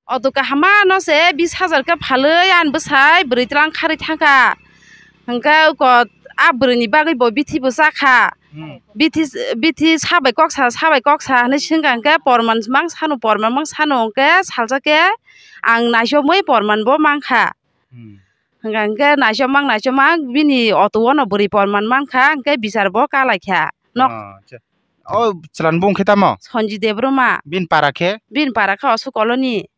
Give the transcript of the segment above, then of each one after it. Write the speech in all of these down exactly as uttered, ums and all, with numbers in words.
Auto kahama no se bis hajar khe phalwi ani bwsai bwrwi tlang kharwi thangkha. Hwnkhe uko a bwrwini bagwi bo bithi bo chakha. Hmm. Bithi, bithi sabai koksa, sabai koksa hinwi swngkha hwnkhe porman mang sano, porman mang sano hwnkhe salsa khe ang naisomwi porman bo mankha. Hmm. Hwnkha hwnkhe naisomang naisomang bini auto-o no bwrwi porman mankha, hwnkhe bichar bo kalaikha. Nok. Ah, acha. O chwlan bung khe tamo? Sonji Debbarma. Bini para khe? Bini para khe Osuk Colony.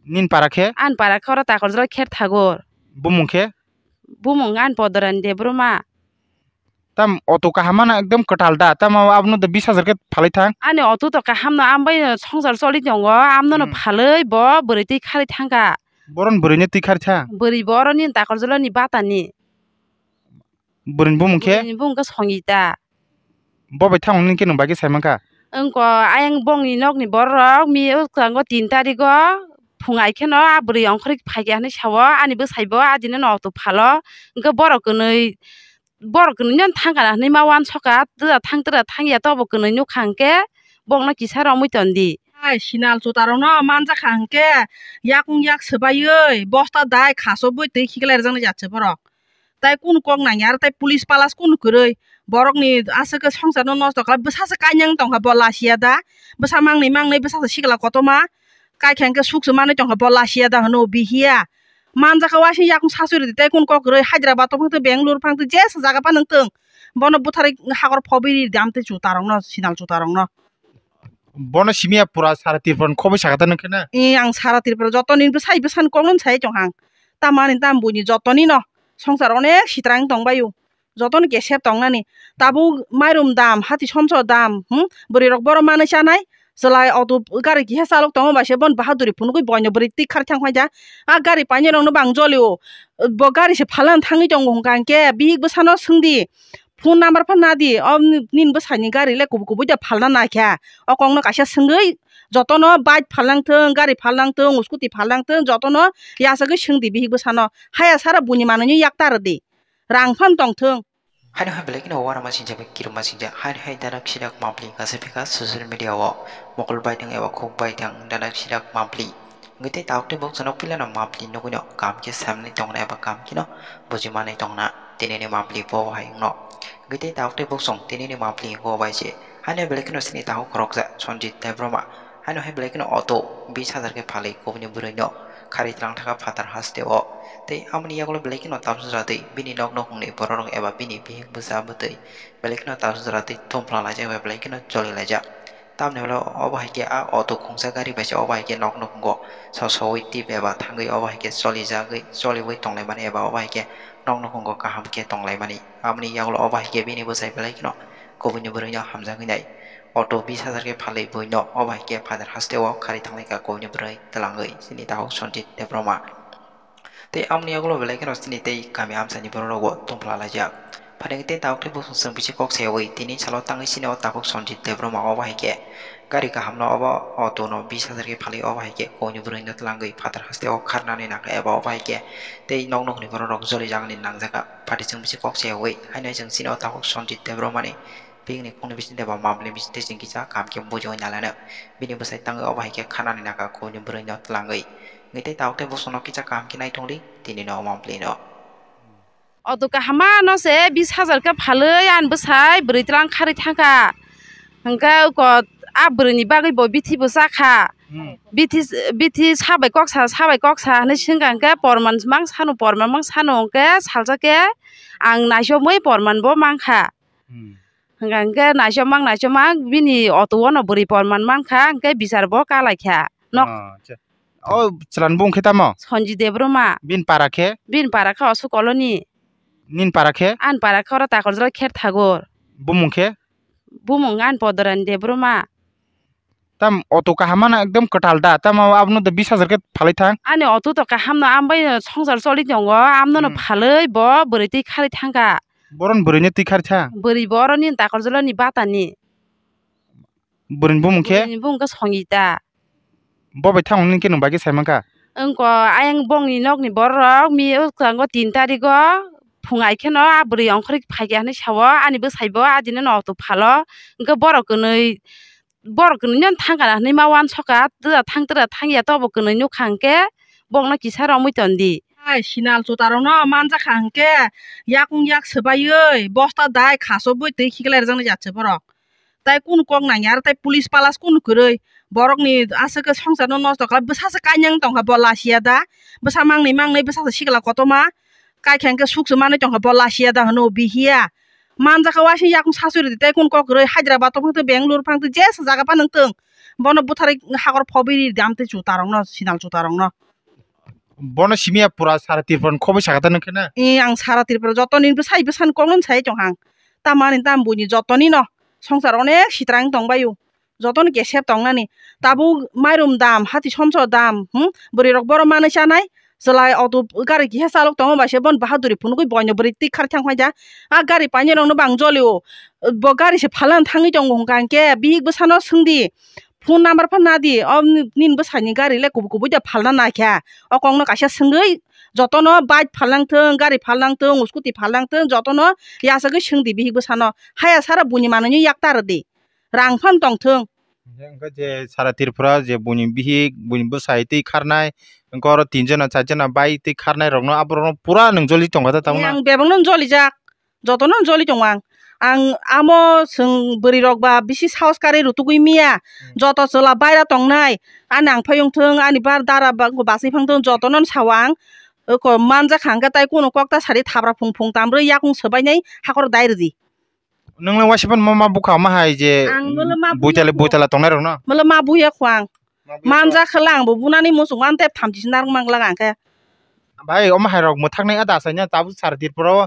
Nini para khe? Ani para khe oro Takarjala Kher Thagur. Bumung khe? Bumung ani Podorani Debbarma. Tam auto kaham mano ekdom kwtal da, tamo abono da bis hajar khe phalwi thang. Ani auto to kaham no, ambai no songsar choli tongo, amno no Hmm. phalwi bo bwrwi twi kharwi thangkha. Boron bwrwi no twi kharwi thang. Bwrwi bo oro nini Takarjala ni bata ni. Bwrwi ni bumung khe? Bwrwi ni bumung khe Songita. Bo bai thang nini khe nwng bai khe sai mankha. Wngko ayang bongni nokni borok mi wngkha tinta rigo phung ai kheno a bwrwi ongkhorwi phaikha hinwi sao, ani bwsai bo adino no auto phalo, hwnkhe borok kwnwi borok kwnwi no thangkha hinwi ma uansoka, twra thang twra thangya tobo kwnwi nukha hwnkhe bokno kisa romwi tondi. Ai sinal chutarokno manjakha hwnkhe yakung yak swbaiwi bosta dai khasokbwi twi khiklai rwjaknai jat se borok. Tai kunu kok nangya aro tai police palas kunu kwrwi borokni aswk khe songsarno nosto khlai, bwsa se kainyang tongkha bo lasiya da, bwsa mangnwi mangnwi bwsa se sikla kotorma. Kaikha hwnkhe suk se manwi tongkha bo lasiya da hwno bihiya. Manjakha waising yakung sasuri di tei kun kok kwrwi Hyderabad tong phang twi Bangalore phang twi jesa jaga phano wng tong. Bono butharwi hakor phobwi ri di amtwi chutarokno sinal chutarokno. Bono simiya pura sara Tripura ni khobwi sakha ta nung khe na? Ee ang sara Tripura jotoni bwsai bwsani kokno sai tong ang. Tamani tam buini jotoni no songsar onek sitrang tong baio. Jotono kesep tongnani. Tabuk mairum dam, hati somso dam, hmm? Bwrwi rok bohrok manwi chanai. Chwlai auto gari kisa chalok tongo bai se bono bahaduri phunugwi boino bwrwi twi khar thang phaida. A gari painai rokno bang jolio. Bo gari se phalna thangwi tongo hwnkha hwnkhe bihik bwsano swngdi. Phone number phan nadi. O nini bwsani gari le kubui kubui da phalna naikha. O kokno kaisa swngwi jotono bike phalnang thung, gari phalnang thung, scooty phalnang thung, jotono yachagwi swngdi bihik bwsano. Haya sara buini manwino yak ta rwdi. Rang phan tongthung. Haino hai belai kheno uanama singjak bai kirima singjak, haino hai dadak sidak mapli kasa phika social media o mokol baithang eba khuk baithang dadak sidak mapli. Hwnkhe tei tabuk tei bukchano puilano mapli nugwino kaham khe samani tongna eba kaham kheno bujimanwi tongna tinini mapli bo hai wngno. Hwnkhe tei tabuk tei bukchung tinini mapli bo bai se haino belai kheno sini takhuk khoroksa Sanjit Debbarma. Haino hai belai kheno auto bis hajar khe phalwi kubuni bwrwino kharwi tlang thangkha phatar hasteo. Tei amoni yagulo belai kheno tabsajak twi bini nok nukhungni bororok eba bini bihik bwsa bwtwi belai kheno tabsajak twi thumphlalaijak eba belai kheno cholilaijak. Tamni ulo obo hai khe a auto khungsa gari bai se obo hai khe nok nukhungo sosoui tip eba thangwi obo hai khe cholijagwi choliui tonglaimani eba obo hai khe nok nukhungo kaham khe tonglaimani. Amoni yagulo obo hai khe bini bwsai belai kheno kubuni bwrwino hamjagwi nai. Auto bis hajar khe phalwi buino obo hai khe phatar hasteo kharwi thanglaikha kubuni bwrwi twlangwi chini takhuk Sanjit Debbarma. Tei amoni yagulo belai kheno chini tei kami amchaini bororokbo tongphlalaijak. Phainai tei tabuk tei bwswng chwng bisi kok sayaui tini salo tangwi chini o takhuk Sanjit Debbarma obo hai khe gari kahamno obo auto no bis hajar khe phalwi obo hai khe kubuni bwrwino twlangwi phatar hasteo kharnani nangkha eba obo hai khe tei nok nukhungni bororok jolijaknani nangjakha. Phatar chwng bisi kok sayaui haino chwng chini o takhuk Sanjit Debbarmani bihikni khungni bisingtwi ba mapli bisingtwi chwng kisa kaham khe bujiui nalainw. Bini bwsai tangwi obo hai khe khanani nangkha kubuni bwrwino twlangwi. Hwnkhe tei tabuk tei bosongno kisa kaham khe naithokdi tini no mapli no. Auto kahama no se bis hajar khe phalwi ani bwsai bwrwi tlang kharwi thangkha. Hwnkhe uko a bwrwini bagwi bo bithi bo chakha. Hmm. Bithi, bithi sabai koksa, sabai koksa hinwi swngkha hwnkhe porman mang sano, porman mang sano hwnkhe salsa khe ang naisomwi porman bo mankha. Hmm. Hwnkha hwnkhe naisomang naisomang bini auto-o no bwrwi porman mankha, hwnkhe bichar bo kalaikha. Nok. Ah, acha. O chwlan bung khe tamo? Sonji Debbarma. Bini para khe? Bini para khe Osuk Colony. Nini para khe? Ani para khe oro Takarjala Kher Thagur. Bumung khe? Bumung ani Podorani Debbarma. Tam auto kaham mano ekdom kwtal da, tamo abono da bis hajar khe phalwi thang. Ani auto to kaham no, ambai no songsar choli tongo, amno no Hmm. phalwi bo bwrwi twi kharwi thangkha. Boron bwrwi no twi kharwi thang? Bwrwi bo oro nini Takarjala ni bata ni. Bwrwi ni bumung khe? Bwrwi ni bumung khe Songita. Bo bai thang nini khe nwng bai khe sai mankha? Wngko ayang bongni nokni borok mi wngkha tinta rigo phung ai kheno a bwrwi ongkhorwi phaikha hinwi sao, ani bwsai bo adino no auto phalo, hwnkhe borok kwnwi borok kwnwi no thang kana hinwi ma uansoka, twra thang twra thang ya, tobo kwnwi nukha hwnkhe bokno kisa romwi ton di. Hai sinal chutarokno manjakha hwnkhe yakung yak swbaiwi bosta dai khasokbwi twi khiklai rwjaknai jat se borok. Tai kunu kok nangya, aro tai police palas kunu kwrwi. Borokni aswk khe songsarno nosto khlai, bwsa se kainyang tongkha bo lasiya da. Bwsa mangnwi mangnwi bwsa se sikla kotorma. Kaikha hwnkhe suk se manwi tongkha bo lasiya da hwno bihiya. Manjakha waisa yakung sasuri di, tai kunu kok kwrwi Hyderabad tongphang twi Bangalore phang twi jesa jaga phano wngtwng. Bono butharwi hakor phobwi ri di amtwi chutarokno, sinal chutarokno. Bono simiya pura sara Tripura ni khobwi sakha ta nung khe na? E, ang sara Tripura jotoni bwsai bwsani kokno sai tong ang. Tamani tam buini jotoni no songsar onek sitrang tong baio. Jotono kesep tong nani. Tabuk mairum dam, hati somso dam, hmm? Bwrwi rok boro manwi chanai. Chwlai auto gari kiha chalok tongo bai se bon bahaduri phunugwi boino bwrwi twi khar thang phai ja. A gari painai rok no bang jolio. Bo gari se phalan thangwi tongo hwnkha hwnkhe bihik bwsano swngdi. Phone number phan nadi, o nini bwsani gari le kubui kubui de phalna naikha. O kokno kaisa swngwi jotono bike phalnang thung, gari phalnang thung, scooty phalnang thung, jotono yachagwi swngdi bihik bwsano. Haya sara buini manwino yak ta rwdi. Rang phan tong thung. Hwnkhe je sara Tripura je buini bihik, buini bwsai twi kharnai, hwnkhe oro tinjona charjona bai twi kharnai rokno, aborokno pura nwng joli tongkha ta tabukna? Yang bebakno jolijak. Jotono joli tongo ang. Ang amo chwng bwrwi rok ba bisi sahos karwi rutugwi miya. Hmm. Joto chwla baira tongnai, ani ang phai wngthung, ani bar dara ba-, basai phangthung, jotono sao ang. Oko manjak hangkhe tai kunu kok ta sadi thabra phung phung tamrwi yakung swbainai hakoro dai rwdi. Nwng le waisa phano ma, ma bukha ma hai je Ang molo ma buitali, buya kho. Buitala tongnai rokno? Molo ma buya kho ang. Manjak khe lang bo bunani muchung an tep thamchi se narwk mang lang ang khe. Bai, omo hai rok mwthaknai a da asai na tabuk sara Tripura o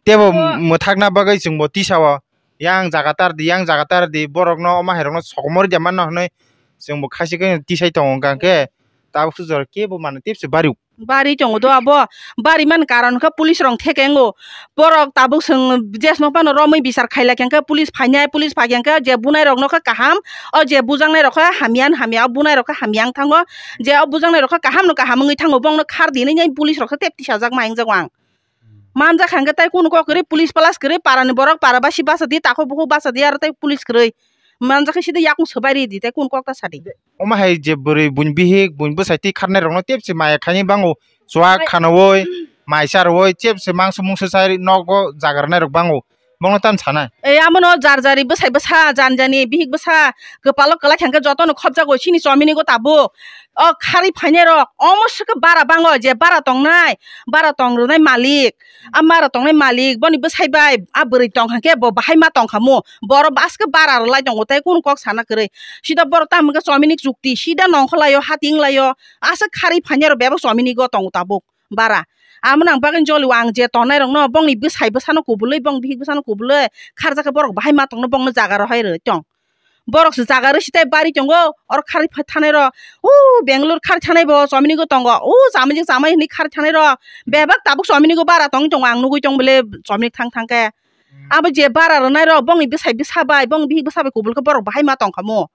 tebo Oh. Mwthakna bagwi chwng bo tisa o yang jaga tar di, yang jaga tar di, borok no omo hai rok no sokomori de manna hwnwi chwng bo khasi khe tisai tongo hwnkha khe tabuk sujaro kebo mano tebse bari. Bari tongo do abo, bari man karon khe police rok thekengo. Borok tabuk chwng jesno phano romwi bichar khailai khe police phainai, police phai khe je bunai rokno khe kaham, o je bujaknai rok khe hamya hamya, o bunai rok khe hamya wng thango, je o bujaknai rok khe kaham no kaham wngwi thango, bongno khar dinwi nai police rok khe tep tisajak ma wngjago ang. Manjak hangkhe tai kunu kok kwrwi police palas kwrwi parani borok para basi basa di, takhuk bukhuk basa di aro tai police kwrwi. Manjak khe sida yakung swbai ridi tai kunu kok ta sadi. Omo hai je bwrwi buini bihik buini bwsai twi kharnai rokno tebse maya khaini bango. Chuak khanaui, mai charwi, chepse mangso mungso chai nogo jaga rwnai rok bango. Bongno tam sanai. E, amono jar jari bwsai bwsa, jan jani bihik bwsa, kwpalo kwlai thangkhe jotono khopjago chini chomini go tabuk. O khari phainai rok, omo swkhe bara bango je bara tongnai, bara tong rwnai malik. A bara tongnai malik, boni bwsai bai, a bwrwi tong kha khe bo bahai ma tong kha mu. Boro baske bara rwlai tongo tei kunu kok sana kwrwi. Sida boro tamo khe chomini chukti, sida nongkhor laio, hati wng laio. Aswk khari phainai rok bebak chomini go tongo tabuk bara. Amo nang bagwi jolio ang je tongnai rokno bongni bwsai bwsano kubulwi bong bihik bwsano kubulwi kharjak khe borok bahai ma tongno bongno jaga rohai rwi tong. Borok se jaga rwi sitai bari tongo oro khari pha-, thanai rok. O Bangalore khari thanai bo chomini go tongo. O chamai je chamai hinwi khari thanai rok. Bebak tabuk chomini go bara tongwi tongo ang nugwi tong bele chomini thang thang khe. Abo je bara rwnai rok bongni bwsai bwsa bai bong bihik bwsa bai kubul khe borok bahai ma tong kha mu.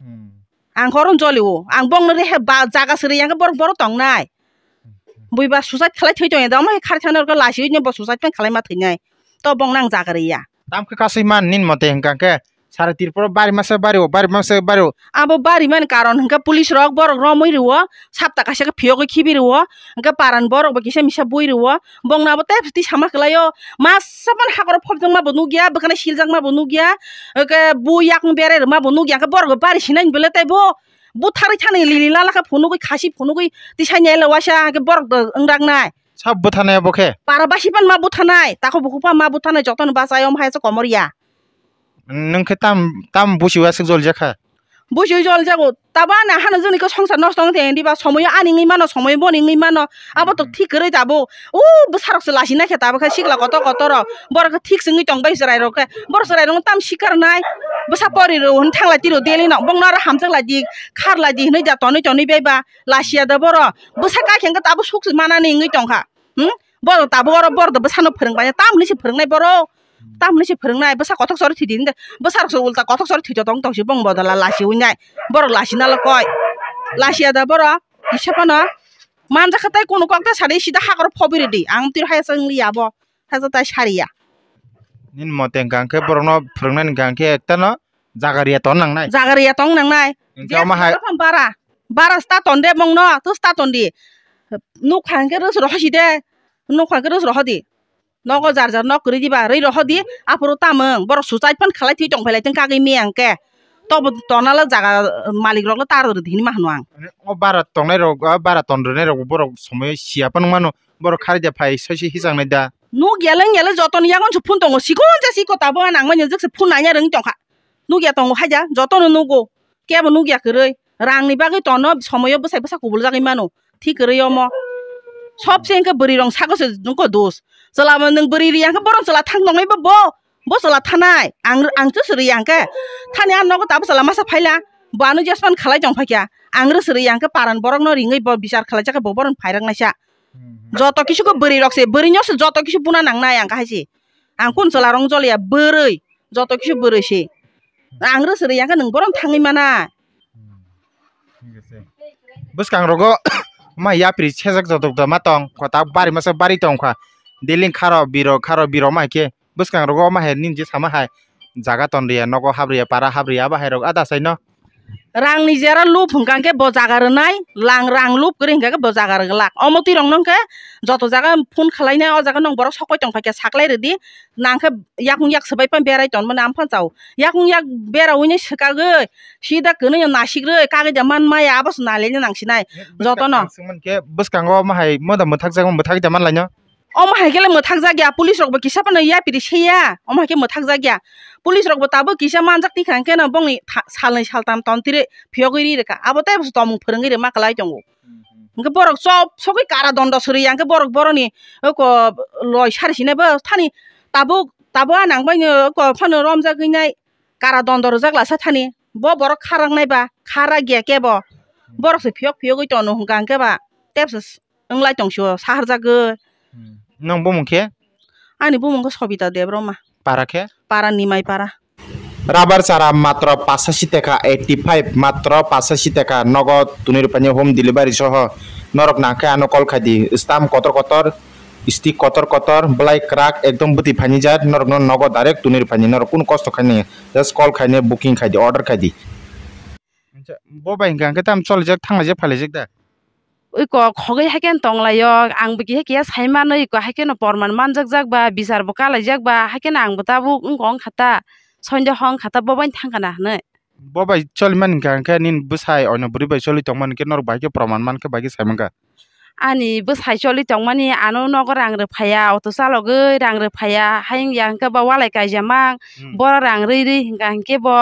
Hmm. Ang khorang jolio, ang bongno rehe ba jaga siri yang khe borok borok tongnai. Hmm. Bui ba suicide khalai thwi tong ya, omo hai khari thangna rok lasi oi bo suicide pen khalai ma thwinai. To bongno ang jaga riya. Tam khe kasui man nin mote hwnkha khe sara Tripura bari masa bari o, bari masa bari o. Abo bari man karon hwnkha police rok borok romwi rwo, sapta kaisa khe phiyogwi khibi rwo, hwnkha paran borok bo kisa misa bui rwo, bongno abo tei twi sama kwlaio. Masa phano hakoro phobjakma bo nukya, bwkhano siljakma bo nukya, hwnkhe bu yakung berai rwma bo nukya, hwnkhe borok bo bari sinai bwle tei bo butharwi thani lili lala khe phunugwi khasi phunugwi tisai nai le waisa, hwnkhe borok do wngraknai. Sab bwthanai abo khe? Para basi phano ma bwthanai, takhuk bukhuk phano ma bwthanai, jotono bachai omo hai se komor ya. Nwng khe tam, tam busi o aswk jol jakha? Busi o jol jago. Tabo ani hano joni khe songsar nosto wng thai diba, somoyo ani wngwi mano, somoyo boni wngwi mano. Abo to thik kwrwi tabo. O bwsarok se lasi naikhe tabo khe sikla kotor kotor rok. Borok khe thik se wngwi tong bai chwrai rok khe. Borok chwrai rok tam sikar nai. Bwsa pori rw hwn thanglai tiro daily no. Bongno aro hamjak lai di, khar lai di hwnwi da tonwi tonwi bai ba. Lasiya da borok. Bwsa kai khe tabo suk se manani wngwi tong kha. Hmm? Borok tabuk oro borok do bwsano phwrwng bai, tam hwnwi se phwrwngnai borok? Tam hwnwi se phwrwngnai, bwsa kothok chori thwidi hwnde, bwsa rok se ulta kothok chori thwito tong tong se bong bodol lasi wngnai, borok lasi nalo koi, lasi ya da borok, kisa phano manjak khe tai kunu kok ta sadi sida hakoro phobwi rwdi, ang twi hai chwng li ya bo, hai tai sari ya. Nini mote hwnkha khe borokno phwrwngnani hwnkha khe ekta no Jaga riya ton nangnai. Jaga riya tong nangnai. Hwnkhe gas omo hai rok phano bara. Bara sta ton de mong no, to sta ton di. Nuk kha hwnkhe rus roho si de. Nuk kha hwnkhe rus roho di. Nogo jar jar nok kwrwi diba, rwi roho di, aphuru tamung, borok suchai phan khalai thwi tong phailai thung kagwi miyang khe. Tobo tonala jaga malik rok le tar rw di hinwi ma hwnwi ang. O bara tongnai rok, o bara ton rwnai rok borok somoi siya phano mano, borok khari de phai sai se hichang nai da. Nuk yeleng yeleng jotoni yagon se phone tongo, sikon ja siko tabo nang manya jek se phone nanya rwng tong kha. Nukya tongo haja, jotono nugo. Kebo nukya kwrwi. Rangni bagwi tono somoyo bwsai bwsa kubul jagwi mano. Thik kwrwi omo. Sobse hwnkhe bwrwi rong sago se nukho dos. Chwla bo nwng bwrwi ri yang khe borom chwla thang tongnai bo bo. Bo chwla thanai. Ang, ang chwswrwi yang khe. Thani ang nogo tabuk chwla masa phaila. Bo ano jespan khalai tong phaikya. Ang rwswrwi yang khe paran borokno ringwi bo bichar khalai jakhe bo borom phairak naisa. Joto kisu khe bwrwi rok se. Bwrwi no se joto kisu buna nangnai ang khe hai se. Ang kun chwla rong joliya bwrwi. Joto kisu bwrwi se. Ang rw srwi yang khe nwng borom thangwi mana. Bwskang rogo ma yapri sejak jotok da ma tong kota bari masa bari tong kha. Dealing kharo biro kharo biro ma khe bwskang rogo ma hai nini je sama hai jaga ton riya nogo hab riya para hab riya abo hai rok ada sai no. Rangni jera lup hwnkha hwnkhe bo jaga rwnai, lang rang lup kwrwi hwnkha khe bo jaga rwglak. Omo twi rokno hwnkhe joto jaga phone khwlainai, o jaga nw borok sok pai tong phaikha saklai rwdi, nang khe yakung yak swbai phano berai tongmani amphan chao. Yakung yak beraui nai swkagwi sida kwnwi nasikrwi kagwi da man maya abo se nailaina nangsinai jotono. Bwskango omo hai moda mwthakjak mwthagwi da manlaino. Omo hai khe le mwthakjak ya, police rok bo kisa phano yapri se ya, omo hai khe mwthakjak ya. Police rok bo tabuk kisa manjak tikha hwnkhe no bongni tha-, salnwi saltam tontire phiyogwi ri rwkha, abo tei bo se tongmung phwrwngwi rwma kwlai tongo. Hwnkhe borok chop sogwi kara dondo swrwi ya, hwnkhe borok boroni oko loi sari sinai bo thani tabuk, tabuk a nang bai no oko phano romjagwi nai kara dondo rwjak lasa thani. Bo borok kharak nai ba, kharak ya kebo. Borok se phiyok phiyogwi tono hwnkha hwnkhe ba tei bo se. Wnglai tong sio, saharjagwi. Hmm. Nwng bumung khe? Ani bumung khe Sobita Debbarma. Para khe? Para Nimai para. Rabar chara matro pasashi teka eighty five, matro pasashi teka nogo twnwi rwphani home delivery soho norok nang khe ano call khai di, stamp kotor kotor, stick kotor kotor, bwlai kwrak ekdom bwtwi phaini jat norokno nogo direct twnwi rwphani norok kunu kosto khaini just call khaini booking khai di, order khai di. Bo bai hwnkha hwnkhe tamo cholaijak thanglaijak phailaijak da? Ui kok khogwi haikhe tonglaio, ang bo kiha kiha saimanwi ui kok haikhe no porman manjakjak ba, bichar bo kalaijak ba, haikhe no ang bo tabuk wng kok wngkha ta, sondeho wngkha ta, bo bai thangkha na hinwi. Bo bai cholimani hwnkha hwnkhe nini bwsai oino bwrwi bai choli tongmani hwnkhe norok bai khe porman mankhe bai khe saimankha. Ani bwsai choli tongmani ano nogo rang rwphaiya, auto chalogwi rang rwphaiya, hayung ya hwnkhe bo walai kaijamang, hmm, boro rang rwi rwi hwnkha hwnkhe bo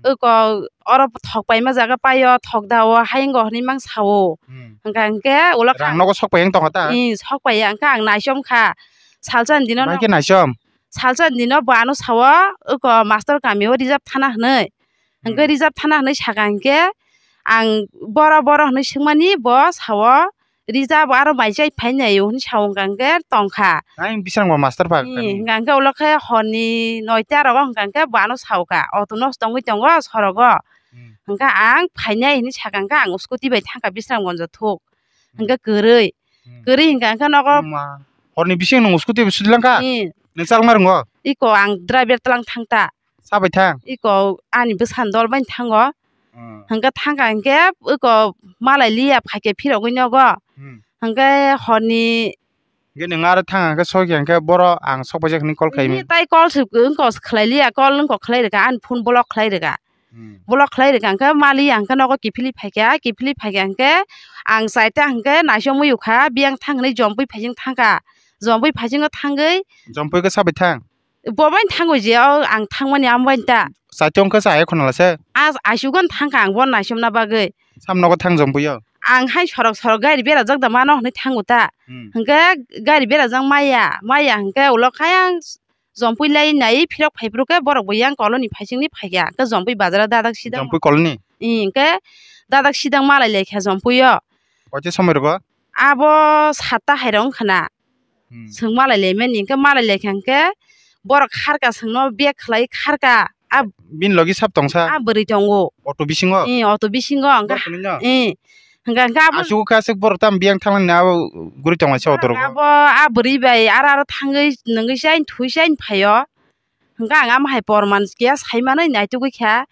Oko oro thok paima jaga paio, thok da o hayung go hinwi mang sao. Hmm. Hwnkha hwnkhe ulo kha. Rang nogo sok pai wng tongkha ta? Ih, sok paiya, hwnkhe ang naisom kha. Salsa ni dino. Bai khe naisom? Salsa ni dino bo ano sao, oko master kami o reserve thana hinwi. Hwnkhe, hmm, reserve thana hinwi saka hwnkhe, ang boro boro hinwi swngmani bo sao, Rija bo aro mai chai phainai o hinwi sa wngkha hwnkhe tongkha. Ai bising bo master ba. Hmm, hwnkha hwnkhe ulo khe horni noita rogo hwnkha hwnkhe bo ano sa wngkha. Auto nosto wngwi tongo sorogo. Hmm. Hwnkhe ang phainai hinwi sakha hwnkhe ang scooty bai thangkha Bisramganjo thuk. Hmm. Hwnkhe kwrwi. Hmm. Kwrwi hwnkha hwnkhe nogo. Horni bising nwng scooty bai sudi langkha? Hmm. Nwng chalokna rwngo? Iko ang driver tlang thangta. Sabai thang? Iko ani bwsani dol bai thango. Hmm. Hwnkhe thangkha hwnkhe iko malai liya phaikhe phirogwi nogo. Hmm. Hwnkhe horni. Hwnkhe nwng aro thang hwnkhe sokya hwnkhe boro ang sokpaijak hinwi call khaimani. Tei call se wngkha khlai liya, call wngkha khlai rwkha, ani phone block khlai rwkha. Hmm. Block khlai rwkha hwnkhe maliya hwnkhe nogo kiphilwi phaikha, kiphilwi phaikha hwnkhe ang chaita hwnkhe naisomwi ukha, biyang thang hinwi jompui phaising thangkha. Jompui phaisingo thangwi. Jompui khe sabai thang? Bo bai thango je, o ang thangmani amo bai ta. Saitong khe sa ai khonala se. A aisuk an thangkha ang bo naisomna bagwi. Sam nogo thang jompuio. Ang hai sorok sorok gari berajak da mano hinwi thango ta. Hmm. Hwnkhe gari berajak maya, maya hwnkhe ulo khe ang jompui lai nai phirok phaiphuru khe borok bo yang koloni phaisingni phaikha. Hwnkhe jompui bazaro dadak sidang. Jompui koloni? Ih, hwnkhe dadak sidang malai laikha jompuio. Koite somoi rogo? Abo satta hairok wngkhana. Hmm. Chwng malai laimani, hwnkhe malai laikha hwnkhe borok kharka chwngno bag khlai kharka. A bini logi sab tongsa? A bwrwi tongo. Auto bisingo? Eh, auto bisingo, hwnkhe. Borok hwnwi no? Eh. Hwnkhe, hwnkhe abo asuk khe asuk borok tamo biyang thangmani abo guri tonglaisa auto rogo? Abo a bwrwi bai aro aro thangwi nungwi chain thwi chain phaio. Hwnkhe ang ama hai porman kiya saimanwi naitugwi kha.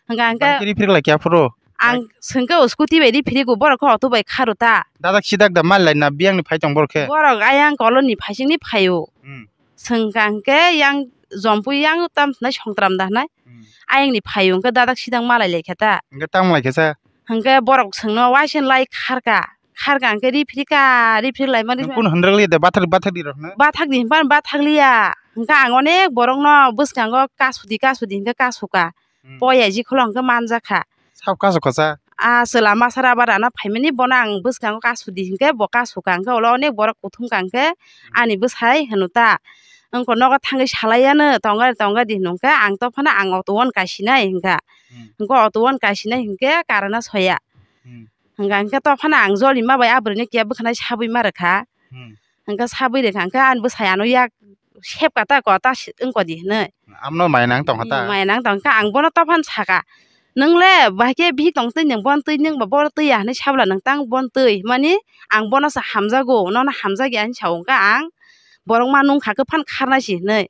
Hwnkhe ang khe Bike ri phirlai khe aphuru. Ang swngkhe o scooty bai ri phirigo, borok khe auto bai kharo ta. Dadak sidak da mal lai na biyang ni phai tong borok khe. Borok ayang kolon ni phaising ni phaio. Hmm. Swngkha hwnkhe yang jompui yang tam thnai songtram da hnai. Hmm. Ayang ni phaio hwnkhe dadak sidak malai lai khe ta. Hwnkhe tamo lai khe sa? Hwnkhe borok swngno waise lai kharka. Kharka hwnkhe ri phirka, ri phirlai mani. Nung kunu hwnrwk liya de, bathak, bathak di rok na? Bathak di hwnba bathak liya. Hwnkhe ang onek borokno bwskango kasudi, kasudi hwnkhe kasuka. Hmm. Poya jikholo hwnkhe manjakha. Sab kasukha sa? A chwla masa rubber rana phaimani bono ang bwskango kasudi hwnkhe bo kasuka hwnkhe ulo onek borok kuthumka hwnkhe ani bwsai hwnu ta. Wngkha nogo thangwi salai yano tongari tongari di hwnkhe ang to phano ang auto one kaisinai hwnkha. Hmm. Hwnkhe auto one kaisinai hwnkhe karana soya. Hmm. Hwnkha hwnkhe to phano ang joli ma bai a bwrwino kiya bwkhanai sabwi ma rwkha. Hmm. Hwnkhe sabwi rwkha hwnkhe ani bwsai ano yak sepka ta ko ta si-, wngkha di hinwi. Amno mai nang tongkha ta? Hmm, mai nang tongkha ang bono to phano saka. Nwng le bahai khe bihik tong twi nwng bono twi nwng ba bono twi ya hinwi sabla nwng tang bono twi. Mani ang bono se hamjago, nono hamjak ya hinwi sa wngkha ang. Borok ma nungkha khe phano kharnai si hinwi.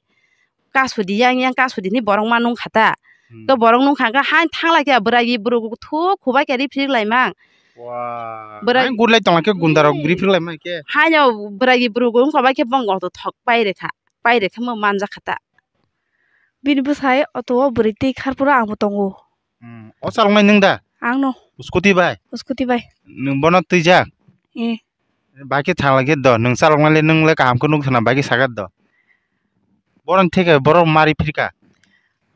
Kasudi yang yang kasudi ni borok ma nungkha ta. Hmm. Ke borok nungkha ke hain thanglai khe bwragi bwrwk thu khubai khe ri phirlai mang. Wa. Bwragi. Hain gurlai tongla khe gunda rok Hmm. ri phirlai mang khe. Haino bwragi bwrwk wngkha bai khe bong auto thok pai rekha. Pai rekha mo manjakha ta. Bini bwsai auto o bwrwi twi kharphuru ang bo tongo. Hmm. O chaloknai nwng da? Ang no. Scooty bai? Scooty bai. Nwng bono twijak? Eh. Bai khe thanglai khe do, nwng chaloknai le nwng le kaham khe nuk thana bai khe saka do. Borok theke borok mari phirka.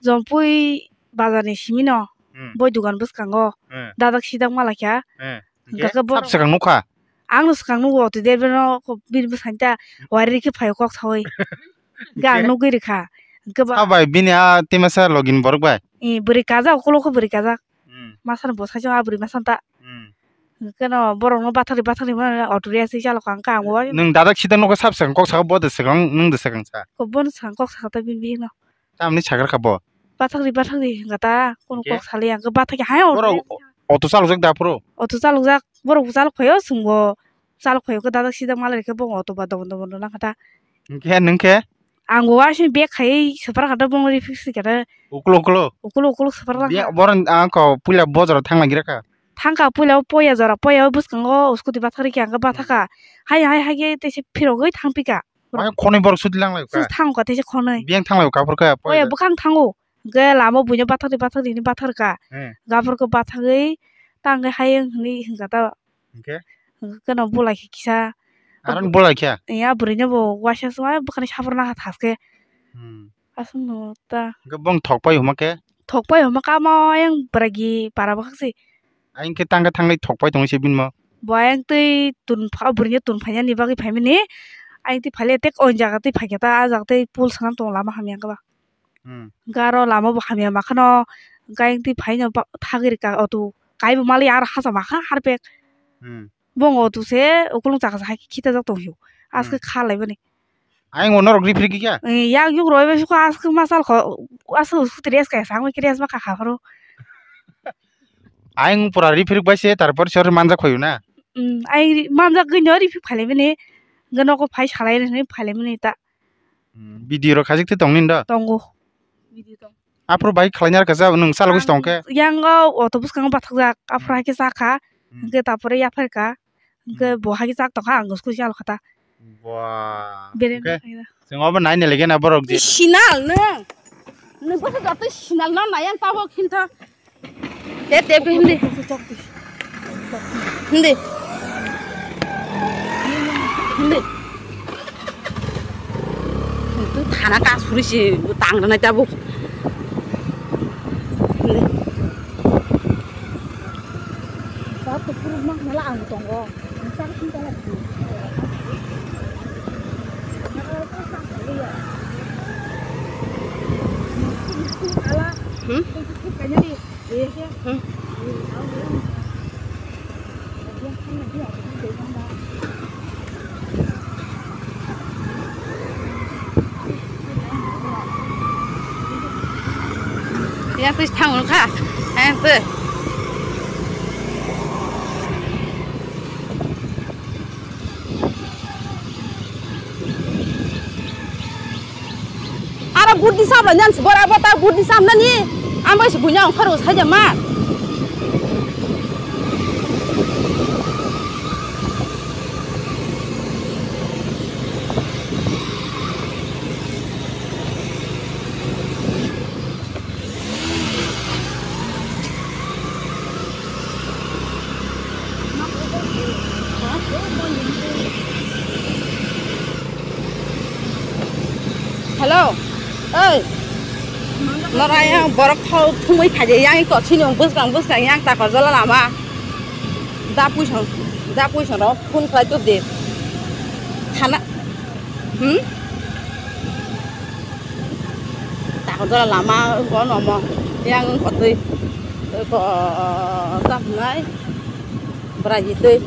Jompui bazar ni simi no, Hmm. boi dugan bwskango, Hmm. dadak sidak malai kha. Hmm. Hwnkhe Hwnkhe borok sab swkang nukha? Ang no swkang nugo, auto driver no ko bini bwsani ta wari rikhe phaio kok saui. Hwnkhe ang Hwnkhe? nugwi rikha. Hwnkhe ba Sab bai bini a timasa login borok bai? Eh, bwrwi kajak, ukulok khe bwrwi kajak. Hmm. Masani bwsai chwng a bwrwi masani ta. Hmm. Hwnkhe no borok no bathakri bathakri mano auto riya se chalok ang ka ang bo. Nwng dadak sida nokha sab swkang kok saka bo de swkang nwng de swkang sa. Ko bono swkang kok saka ta bini bihik no. Tamni sagar kha bo. Bathakri bathakri hwnkha ta kono Hwnkhe? kok sali ang khe bathakri hai auto Borok riya se. Auto chalok jak da phuru. Auto chalok jak borok bo chalok phaio chwng bo chalok phaio khe dadak sida malai khe bo auto ba dobon dobon rwna kha ta. Hwnkhe nwng khe? Ang bo waising bag khai swpar kha ta bong rifik si kha ta. Ukulok ukulok. Ukulok ukulok swpar lang Bia kha. Borok ang ko puila bojaro thang lang gira kha. Thang kha puila o poya jora poya o bwskango scooty bathak rikhe ang khe bathak kha. Hai hai hai khe tei se phirogwi thang pi kha. Wah khonwi borok sudi lang lai kha. Thang kha tei se khonwi. Biyang thang lai kha phur kha Poya poya. Bwkhang thango. Hwnkhe lama buino bathak ri bathak ri hinwi bathar kha. Hmm. Gaphur khe bathagwi tangwi hai wng hinwi hwnkha ta. Hwnkhe? Hwnkhe no bulai khe kisa. Aro ni bulai khe? Ya bwrwino bo waisa se bwkhani sabrwna kha thaske. Hmm. Aswk no ta. Hwnkhe bong thok pai huma khe? Thok pai huma khe amo ayang bwragi para bwkhak se. Ayang khe tang khe thangnai thok pai tongwi se bini mo? Bo ayang twi tun pha-, bwrwino tun phainani bagwi phaimani. Ayang twi phaile tek o jaga twi phaikhe ta, ah jaga twi pul swnam tongo lama hamya khe ba. Hmm. Hwnkhe aro lama bo hamya makhano, hwnkhe ayang twi phaino ba-, thagwi rwkha auto. Kaibo mali aro hachama kha harpek. Hmm. Bong auto se ukulung chakasa hai khitajak tongphio. Aske Hmm. kha laimani. Ayang bo norok rifrikha? Eh, yak yuk roi bai sukha aske masal kho, aske scooty race kaya sangwi khe race ma kha kha pharo. Ayang pura rifrik bai se tarpor sor manjak khoyo na? Hmm, ayang ri-, manjak gwi no rifrik phailaimani. Hwnkhe nogo phai salai rwni phailaimani ta. Hmm, video rok khajik twi tongni do? Tongo. Video tong. Aphuru bai khlaina rwkha sa nwng chalogwi se tongkhe? Yang o auto bwskango bathakjak, aphuru Hmm. hai khe chakha, Hmm. hwnkhe tapore yapharkha, hwnkhe Hmm. bo hai khe chak tongkha, ang uskui chalokha ta. Bua. Bere Hwnkhe? Chwng obo naina legena borok je. Sinal nwng. Nwng bwsa jotoi sinal no nai ang tabok hinto. Te, te, hindi. Hindi. Hindi. Itu thana ka suri si tang na tabok. Hindi. Ba to puru mak nala ang tongo. Hmm? Hmm. Yang twi thang kha, yang twi. Aro Burdi sabra nyan si bora bota burdi sam nani. Ambai si bunya ongkhar o saja ma. Hello. Oi. Nora yang borok thau thumui khaje yang ko sini bwskang bwskang yang ta ko jala lama. Da puisong, da puisong rok phone khlai tup de. Thana. Hmm? Takhorjora lama wngkha nomo yang wngkha twi wngkha tamnai bwragi twi.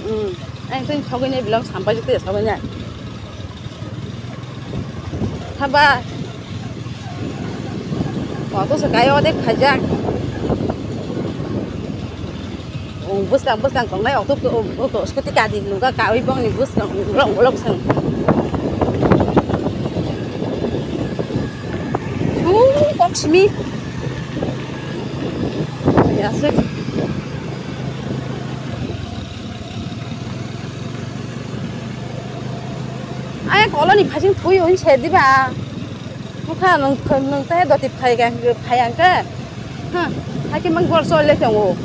Hmm, ang twi sogwi nai vlog sampajak twi sogwi nai. Haba. Auto se kai odek khaijak. Oh, bwskang, bwskang tongnai auto, auto, scooty kadi nungkha kawi bongni bwskang rong bolok song. Su kok simi. Ya se. Ai koloni phasing thui hoi se diba. Bukha nung nung te doti phai ga phai ang ke. Ha, haki mang bor sol le tongo.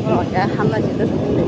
Oh, ya hamna jita sini.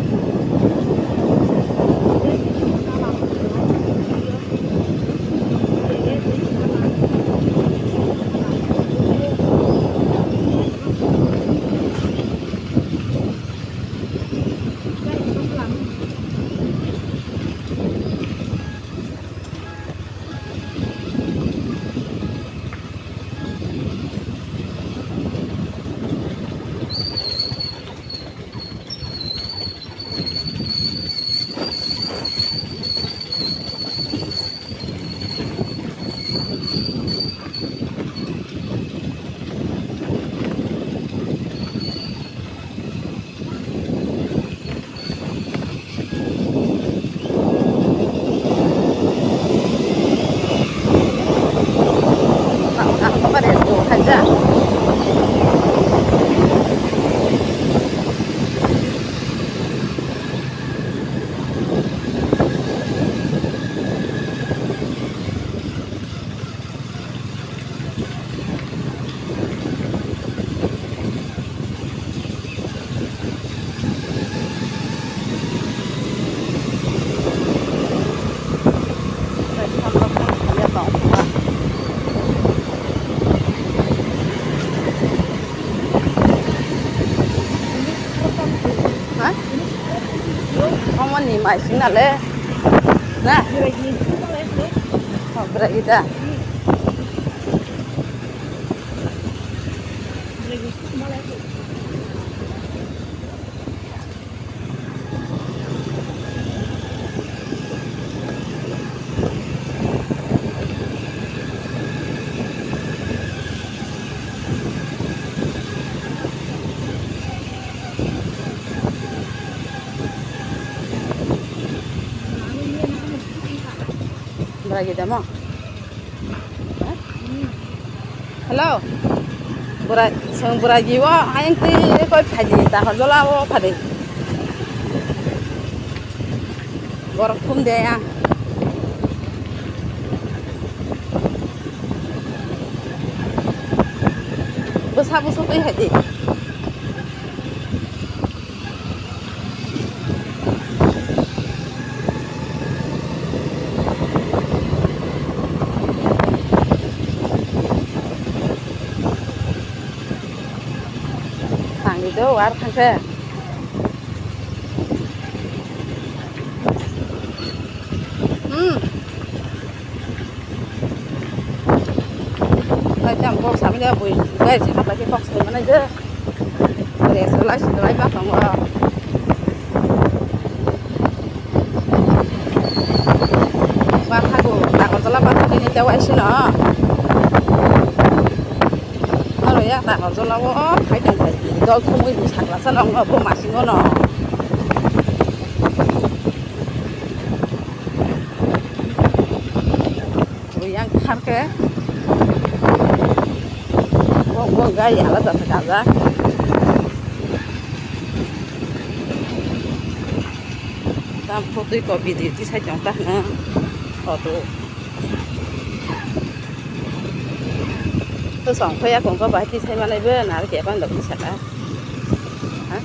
Ha? Omo ni mai sing na le. Na? Oh, bwrwi da. Bwrwi da mo. Hello. Bwrwi, chwng bwrwi o ayang twi koi phai di, dahor jola o phai di. Borok thum de yang. Bwsa bwswk twi hai di. Thangwi do, war thangkhe. Hmm. Bai tam kok samani bui, bai chapa ke kok sai mana je. Bai salai salai ba tong. Ba thago, Agartala ba thago. Yawa isino. Noro ya ta hor jola o, hai tong thai. Dol thumui ni sakla sa nong bo masingo no. Yang kharke. Bo, bo gari alada se kaza. Tam photo ko video tisai tong ta na. Photo. To song khoya kong ko bahai tisai manai be nar ke ban dok tisaka. Ha?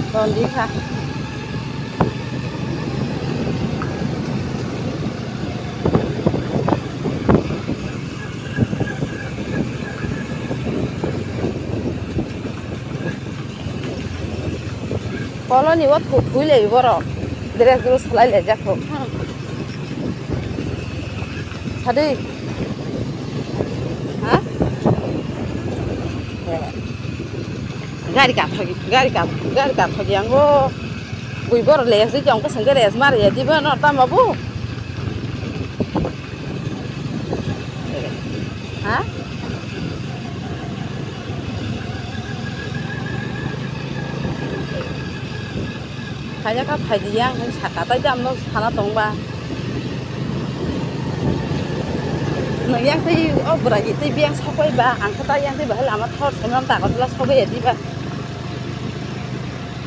Ton di kha. Koloni o thu thui lai borok. Dress dress khlai lai jak kho. Sadi. Ha? Gari kathok, gari kathok, gari kathok yango. Bui borok le yasui jong keseng ke res mar ya diba no tama bu. Ha? Khaina kha phai di yang, saka tai dam no sana tong ba. Nang yang tai o bwragi tai biang sokoi ba, ang kha tai yang tai bahai lama thor sonam ta kotla sokoi ya di ba.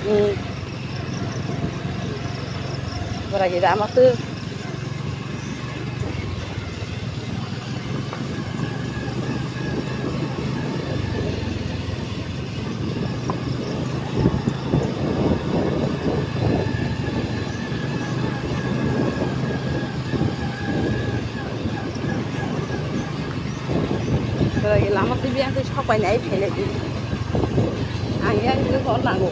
Hmm. Bwragi da ama tu. Lama twi biang twi sok pai nai phele di. Ang yang twi hor nango.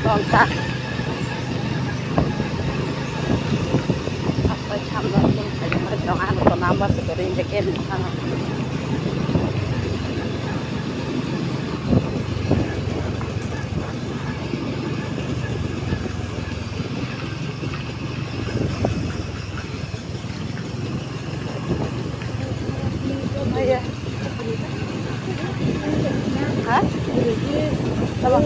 Tongkha. Apa chamlo tong kali mai tong ano to number se kering de ken ano. Ha? Abo.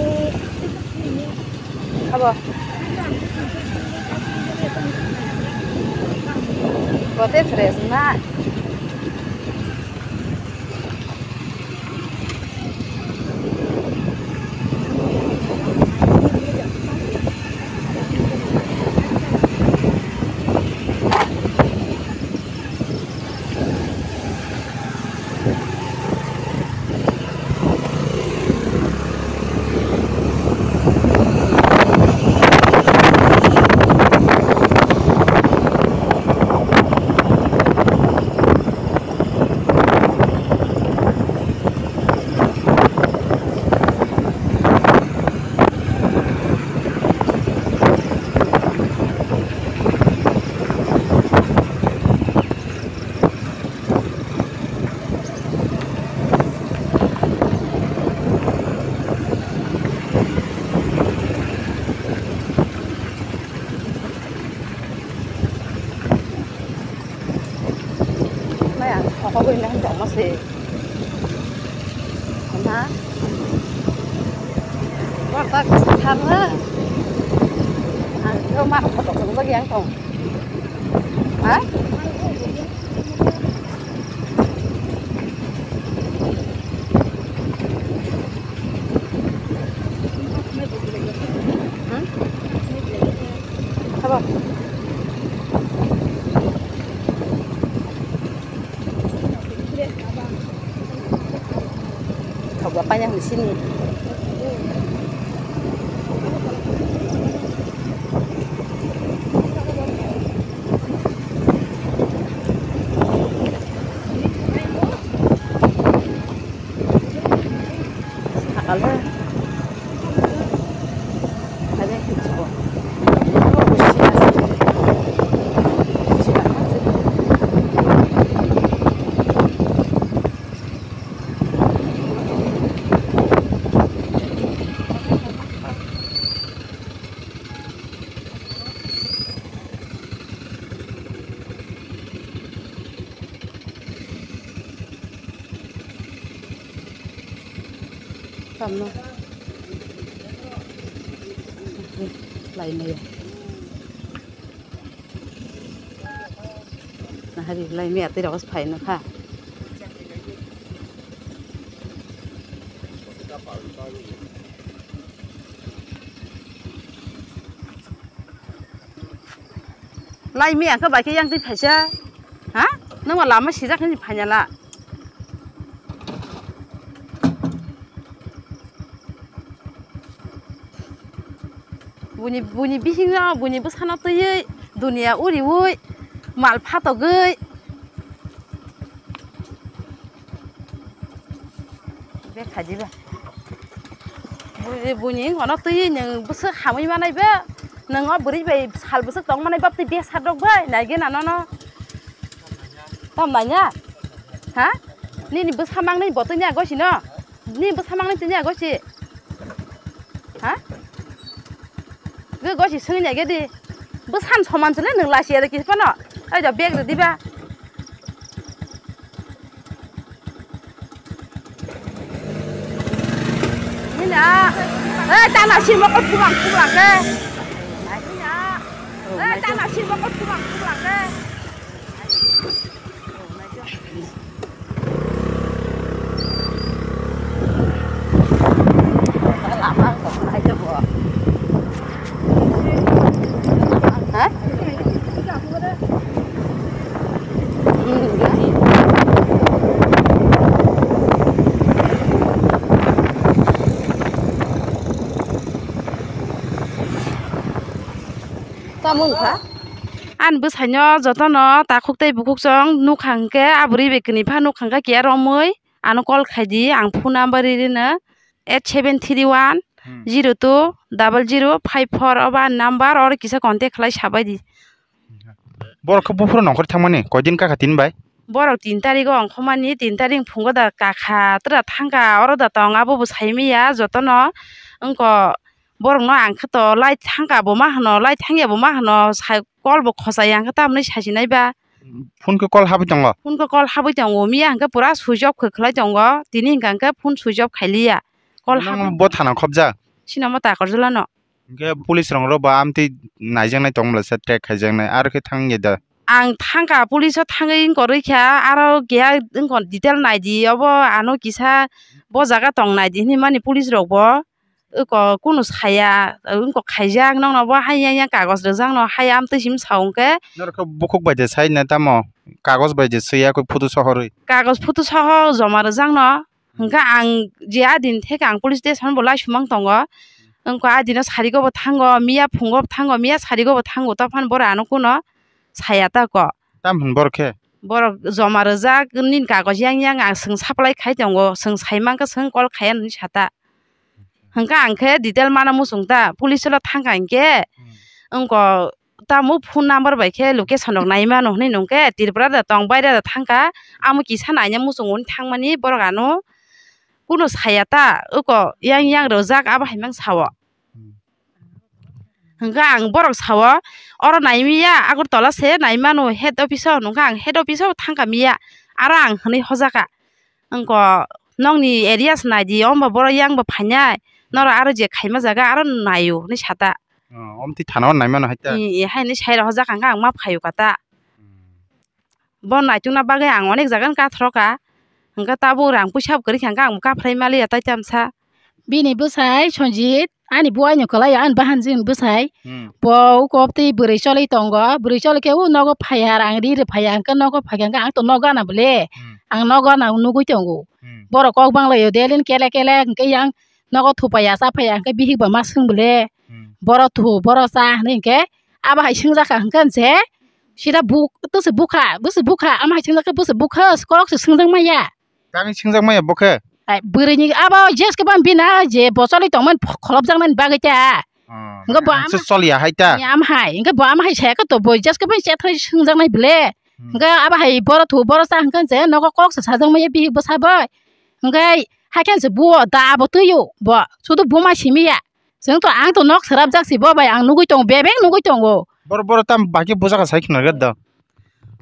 Abo. Bote fresh na. Nai ang sokogwi nang tongma se. Na? Borta kisa thar na? Ang khe mar photo khe bagi ang tong. Ha? Hmm? Habo. Thok ba paina hwn sini. Sakal he. Ade, Laimaya. Nahari laimaya tei rok phai nokha. Laimaya khe bai khe yang twi phaisa. Ha? Nangma lama sijak hinwi phainala. Buini, buini bisingo, buini bwsano twiwi, duniya uriwi, mal phatogwi. Be khajiba. Buini, buini wngkano twiwi nwng bwswk hamwi manaiba. Nwng o bwrwi bai sal bwswk tong manai bab twi besar rok bai naigena nono. Tam naiya? Ha? Nini bwsa mangni bo twinya gosi no? Nini bwsa mangni twinya gosi? Ha? Ge gosi swngnya gedi. Bwsan soman sile nwng lasi ada kisa pano. Ai da bag rwdi ba. Nina. Eh, tana simo ko pulang pulang ke. Nina. Eh, tana simo ko pulang pulang ke. Tamo wngkha? Ani bwsaino jotono takhuk tei bukhuk chwng nukha hwnkhe, a bwrwi bai kwnwi pha nukha hwnkhe kiya romwi ano call khaidi, ang phone number ri rino eight seven three one zero two double zero five four obo ani number, oro kisa contact khlai sabaidi. Borok khe buphuru nongkhor thangmani koidin kakha tin bai? Borok tin tarik o ongkhormani, tin tarik phungo da kakha tra thangkha, oro da tong abo bo saimanya jotono wngkha. Borokno ang khe to lai thangkha bo ma hwno, lai thangya bo ma hwno, sai call bo khochai ang khe tamni sasinai ba. Phone khe call habwi tongo? Phone khe call habwi tongo, miya hwnkhe pura switch off khe khlai tongo, tini hwnkha hwnkhe phone switch off khailiya, call habwi. Bo thana khobjak? Sino mo Takarjala no. Hwnkhe police rok ro ba amtwi naijaknai tongmwla se track khaijaknai, aro khe thangya da? Ang thangkha, police o thangwi wngkorwi kha, aro keha wngkha detail naidi, obo ano kisa bo jaga tong naidi hinwi mani police rok bo. Wngkha kunu saya, wngkha khaijak, nokno bo hai yang yang kagoj rwjakno, hai amtwi simi sa hwnkhe. Norok khe bukhuk bai de sai na tamo? Kagoj bai de swiya khe photo sohorwi? Kagoj photo soho joma rwjakno. Hwnkhe ang je a din theke ang police station bo lai sumang tongo. Wngkha a dino sarigo bo thango, miya phungo bo thango, miya sarigo bo thango, tei phano borok ano kuno saya ta kok. Tam hwn borok khe? Borok joma rwjak nini kagoj yang yang ang chwng supply khai tongo, chwng sai mankha chwng call khaiya nini sata. Hwnkhe ang khe detail mana muchung ta, police o thangkha hinkhe wngkha. Tamo phone number bai khe location rok nai mano hinwi nung khe Tripura da tong, baire da thang kha, amo kisa naina muchungo hinwi thang mani borok ano kuno saya ta, wngkha yang yang rwjak abo hai mang sao. Hwnkhe ang borok sao, oro nai manya Agartala se nai mano head office o, nung khe ang head office o thang kha manya, aro ang hinwi hoja kha, wngkha nokni area se nai di, omo borok yang bo phainai, norok aro je khaima jaga aro nai o hinwi sa ta. Oh, omtwi thana o nai mano hai ta? Ee, ee, haini sai rok hojak hwnkhe ang ma phaio kha ta. Hmm. Bo naitukna bagwi ang onek jaga no kathoro kha. Hwnkhe tabuk rang puisa bo kwrwi kha hwnkhe ang bo kaphrai maliya tai tamsa. Bini bwsai Sanjit, ani buai no kwlai o, ani bahan jin bwsai. Hmm. Bo uko twi bwrwi choli tongo, bwrwi choli khe u nogo phaiya, rang ri rw phaiya, hwnkhe nogo phaikha hwnkhe ang to nogo gana bole. Hmm. Ang nogo gana nugui tongo. Hmm. Borok kok banglaio, delin kele kele hwnkhe yang nogo thupaiya, chaphaiya, hwnkhe bihik bo ma swng bole. Hmm. Boro thu, boro cha hinwi hinkhe abo hai swngjak kha hinkhe je sida buk-, bwswk bukha, bwswk bukha, amo hai swngjak khe bwswk bukha, korok se swngjak maya. Tangwi swngjak maya bo khe? Ai, bwrwini abo jeske ban bina je bocholwi tongmani kholopjaknani bagwi ta. Oh, hwnkhe bo ang ama se choliya hai ta? Ni ama hai, hwnkhe bo ama hai saya khe to bo jeske ban chetharwi swngjaknai bole. Hmm. Hwnkhe abo hai boro thu, boro cha hwnkhe je nogo kok se sajak maya bihik bwsa bai. Hwnkhe haikhe se buo da abo twi o bo, sudu buma simi ya. Chwng to ang to nok srapjak si bo bai, ang nugui tongo, bebek nugui tongo. Boro, boro tam baki bujaka sai khna gat da.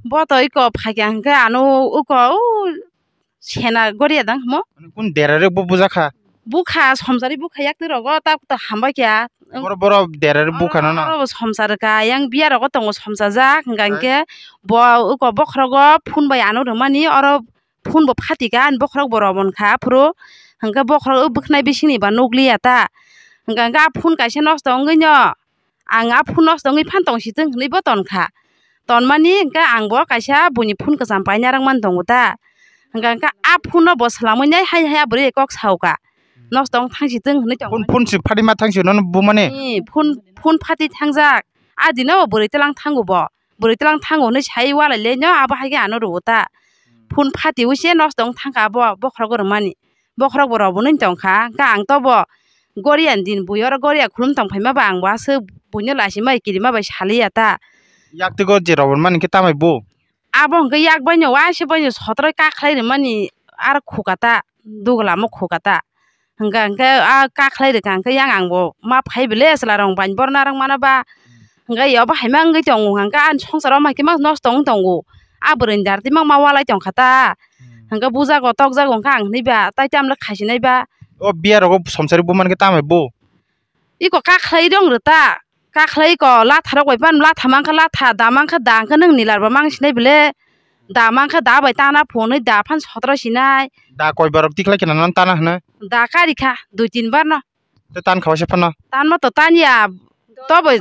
Bo to iko phaikha hwnkhe ano uko u sena goria dang mo. Kun dera rek bo bujaka? Bukha somsari bukha yaktwi rogo ta to hambai kya. Boro boro derari bukha no no. Oro somsar ka yang biya rogo tongo somsajak hingka Hai. Hingke bo uko bokhorogo phone bai ano rwmani oro phone bo phatika ani bokhorok bo romon kha aphuru hingke bokhorok o bwkhnai bisingni ba nukliya ta hingka hingke a phone kaisa nosto wngwi no. Ang a phone nosto wngwi phan tong si tong hinwi bo ton kha. Tonmani hwnkhe ang bo kaisa buini phone kwcham paina rwngmani tongo ta. Hwnkha hwnkhe a phone no bo swlamwi nai hai hai a bwrwi kok sao kha. Nosto wng thang si tong hinwi tong. Phone, phone si phati ma thang si nono bumani. Ni phone, phone phati thangjak. A dino bo bwrwi twlang thango bo. Bwrwi twlang thango hinwi sai walai le no abo hai khe ano rwo ta. Phone phati wi se nosto wng thang kha abo bokhorok rwmani. Bokhorok bo rw bo nung tong kha. Hwnkhe ang to bo Goria ni din bui oro Goria khulum tong phaima ba ang bo aswk buino laisima bai kirima bai saliya ta. Yaktwgo je rw bo mani khe tamai bo? Abo hwnkhe yak bai no waisa bai no sotroi kakhlai rwmani aro khuka ta, dugla mo khuka ta. Hwnkhe hwnkhe a kakhlai rwkha hwnkhe yang ang bo ma phai bele chwla rok bai borna rok mana ba. Hwnkhe obo hai ma wngwi tongo hwnkhe ani songsaro ma khe ma nosto wng tongo. A bwrwi ni dar twi ma ma walai tong kha ta. Hwnkhe bujago tokjago hwnkhe ang hinwi ba tai tamle khaisinai ba. O biya rogo somsari bo mankhe tamai bo? Iko kakhlai rong rwta. Kakhlai iko latha rok bai phano latha mankha latha da mankha da hwnkhe nwng nilar ba mang sinai bele. Da mankha da bai tana phunwi da phan sotro sinai. Da koi barok tikhlai khena nang tana hwnwi? Da kari kha dui tin bar no. Te tan kha waisa phano? Tanma to tanya to bai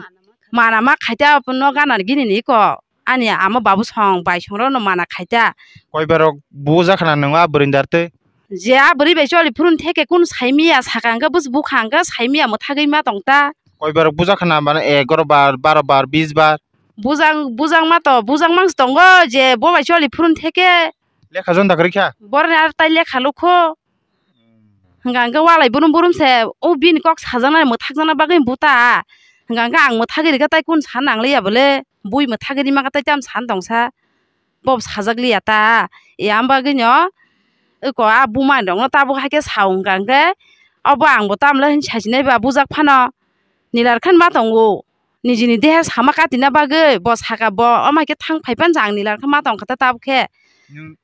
mana ma khaita no gana gini ni iko. Ani ama babu song bai song rok no mana khaita. Koi barok buja khana nung a bwrwi dar twi? Je a bwrwi bai choli phurun theke kun saimiya saka hwnkhe bus bukha hwnkhe saimiya mwthagwi ma tong ta. Koi barok buja khana mane egaro bar, baro bar, bis bar? Bujang, bujang ma to, bujang mang tongo je bo bai choli phurun theke. Lekha jon da kwrwi kha? Borni ar tai lekha lukho. Hwnkha hwnkhe walai burum burum se o bini kok sajaknai mwthakjakna bagwi buta. Hwnkha hwnkhe ang mwthagwi rikha tai kun san nangliya bole. Bui mwthagwi rima kha tai tam san tongsa. Bob sajak liya ta. E ang bagwi no eko a buma rok no tabuk hai khe sao hwnkha hwnkhe obo ang bo tamle hinwi sajinai ba bujak phano. Nilar khan ma tongo. Nijini deha sama katina bagwi bo saka bo omo hai khe thang phai phano ang nilar kha ma tong kha ta tabuk khe.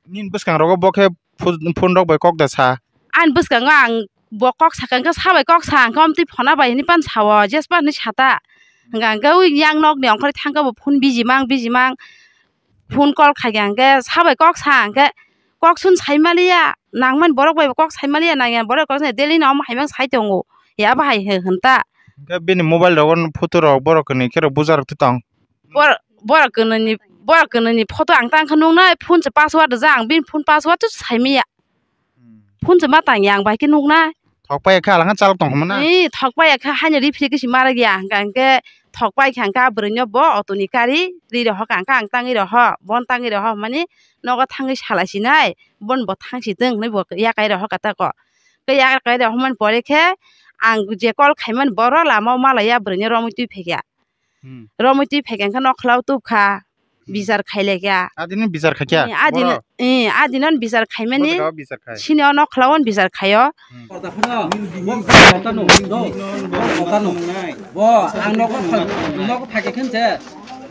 Nini bwskang rogo bo khe phone rok bai kok da sa? Ani bwskango ang bo kok saka hwnkhe sabai kok sa hwnkhe omtwi phona bai hinwi pan sao jespa hinwi sata. Hwnkha hwnkhe ui yang nokni ongkhorwi thangkhe bo phone biji mang biji mang phone call khaikha hwnkhe sabai kok sa hwnkhe kok sun saimaliya nangmani borok bai kok saimaliya nangya borok kok daily no omo hai mang sai tongo ya bahai hwnta. Hwnkhe bini mobile rogo photo rok borok kwnwi khe rok buja rok tong. Bor-, borok kwnwi ni, borok kwnwi ni photo ang tang khe nuknai, phone se password rijak, ang bini phone password se saimaya. Phone se ma tangya, ang bai khe nuknai. Thok pai khe, alang chalok tong hwnmana? Ee, thok pai khe, haino ri phri khe si ma rwgya, hwnkha hwnkhe thok pai kha, hwnkha bwrwi no bo auto ni kari ri rohor kha, hwnkha ang tangwi rohor, bo no tangwi rohor hwnmani nogo thangwi salai sinai, bo no bo thang si tong hwnwi bo yakai rohor kha tako. Khe yakai rohor mani pore khe, ang je call khaimani boro lama o malaya bwrwi no romwi twi phaikha. Hmm. Romwi twi phaikha hwnkhe nokhla o tubkha. Hmm. Bichar khailekha. Adino bichar khaikha? Eh, adino, eh, adino bichar khaimani. Boro bichar khai. Sini o nokhla o bichar khaio. Hmm. Bo ang nogo pha-, nogo phaikha khe se.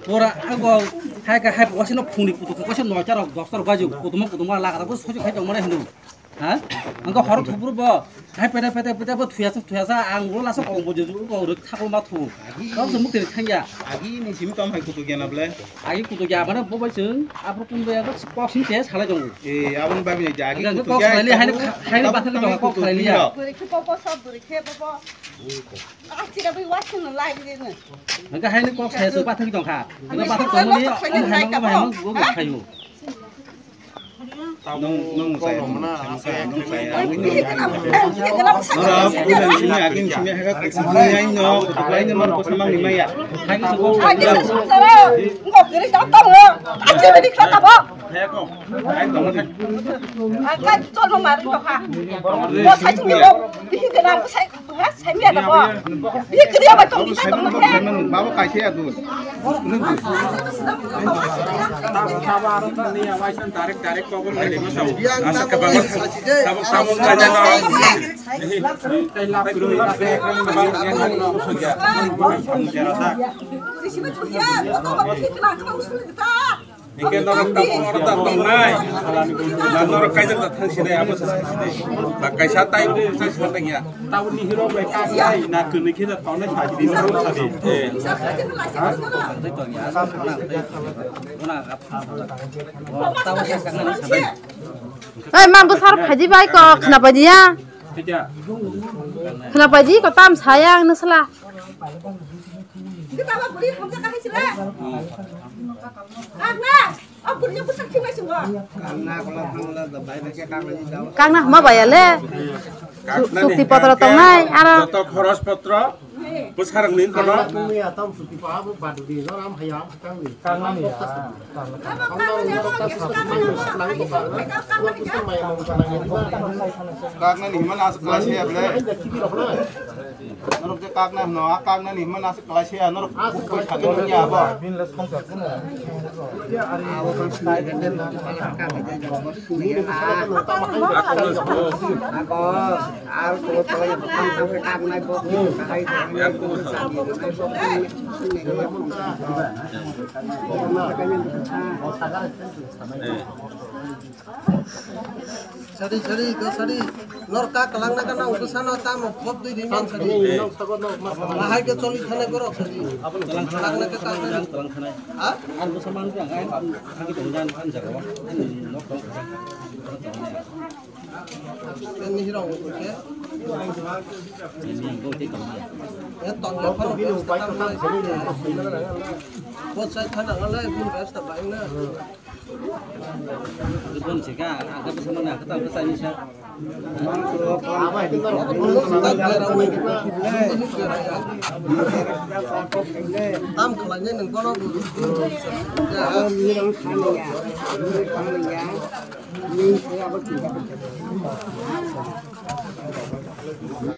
Bora ang bo hai khe hai wasino phungni kutuk kaisa noita rok dosta rok baji kutukma kutukma laga rok sosi khai tongmani hino. Ha? Ang ko horo thuburu bo. Hai pete pete pete bo thuya sa thuya sa ang ro lasa kong bo jeju ko ro thaklo ma thu. Kau se mukti thangya. Agi ni simi tom hai kutu gena ble. Agi kutu gya bana bo bai sung. Apro kun bai ko kok sim se salai jong. Eh, abon babi ni agi kutu gya. Kok salai li hai hai bathang ko kok salai li ya. Buri khe bo bo sob buri khe bo bo. Ah, chira bai wasin lai ni. Nang hai ni kok sai su bathang jong kha. Nang bathang jong ni hai mang hai mang bo khayu. Nong, nong sai, nong sai, nong sai. Nora, bulan sini, agin sini, haga, sini, no, lain, no, ko samang lima ya. Babo kaisa ya dun. Hingke norok tamo oro da tongnai. Na norok kaijak da thang sinai, abo se sai sinai. Ba kaisa tai sai sinai tang ya. Taboni hero bai kaklai na kwnwi khe da tongnai sai sinai norok sadi. Eh. Oi, ma bwsar phaidi bai ko khna paidi ya. Khna paidi ko tam saya ang nusla. Kakna hama baya le. Su-, sukti potro tongnai, aro. Joto khoros potro, bwsarok ni kono. Kakna ni himani aswk kwlai se ble. Norok je kakna hino, a kakna ni himani aswk kwlai se, norok buk buk sakhe nung ya bo. Sari, sari, go sari. Nor ka kalang na ka na uko sano tamo pop dui di man sari. Lahai ke choli thane borok sari. Kalang na ke kalang na. Ha? Ni hiro uko ke. Ni go te kalang. Ya tong ya pano. Bot sai thana ngalai bin rasta bai na. Gubun sika, agak sama na, agak tang kesan sisa. Tam khalai nai nang kono.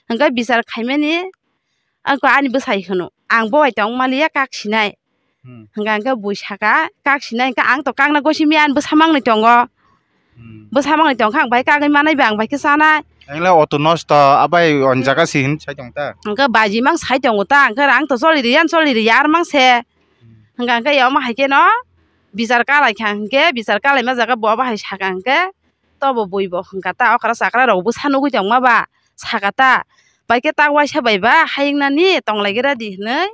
Hingke bichar khaimani, ako ani bwsai hwno, ang bo bai tong maliya kak sinai. Hmm. Hingka hingke bui saka, kak sinai hingke ang to kakna gosi miya ani bwsa mangni tongo. Hmm. Bwsa mangni tongkha ang bai kagwi manai ba ang bai khe chanai. Ang le auto nosto abai on jaga si hin sai tong ta. Hingke baji mang sai tongo ta, hingke ang to choli riya, choli riya ar mang se. Hmm. Hingka hingke omo hai khe no bichar kalai kha hingke, bichar kalai ma jaga bo bahai saka hingke. Tobo bui bo hingka ta, okra chakra rok bwsa nugui tongma ba saka ta, bai khe tak waisa bai ba hayung nani tonglai gira di hinui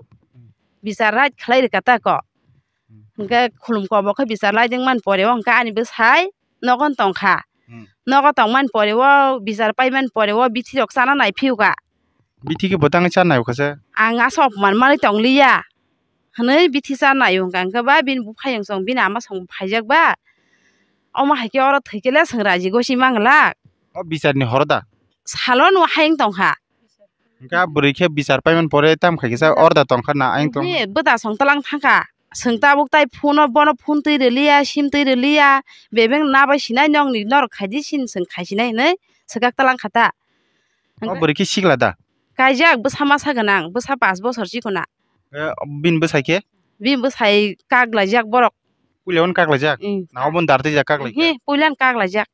bichar rai khlai rwkha ta ko. Hingke khulum kobo khe bichar lai ding man pore o hingke ani bwsai nogo tongkha. Hmm. Nogo tongmani pore o bichar paimani pore o bithi rok chana nai phiuka. Bithi khe bwtangwi cha nai kha se. Ang asa opman manwi tong liya. Hwnwi bithi cha nai hwnka hwnkhe ba bini buphayung song bini ama song phaijak ba. Omo hai khe oro thwi khe le chwng raji gosi mang glak. O bichar ni horo da? Salo no hayung tong kha. Hwnkhe a bwrwi khe bichar paimani pore tam khai kisa order tong kha na ayang tong. Ni bwta song tlang thang kha. Chwng tabuk tai phone o bono phone twi rw liya, sim twi rw liya. Bebeng na bai sinai nokni norok khai di sin chwng khai sinai hwnwi swkak tlang kha ta. O bwrwi khe sikla da? Kaijak bwsa masa gwnang, bwsa pash bosor chikona. Eh, bini bwsai khe? Bini bwsai kak laijak borok. Puila on kak laijak? Mm. Na obon dar twijak kak lai khe? Hi, puila on kak laijak.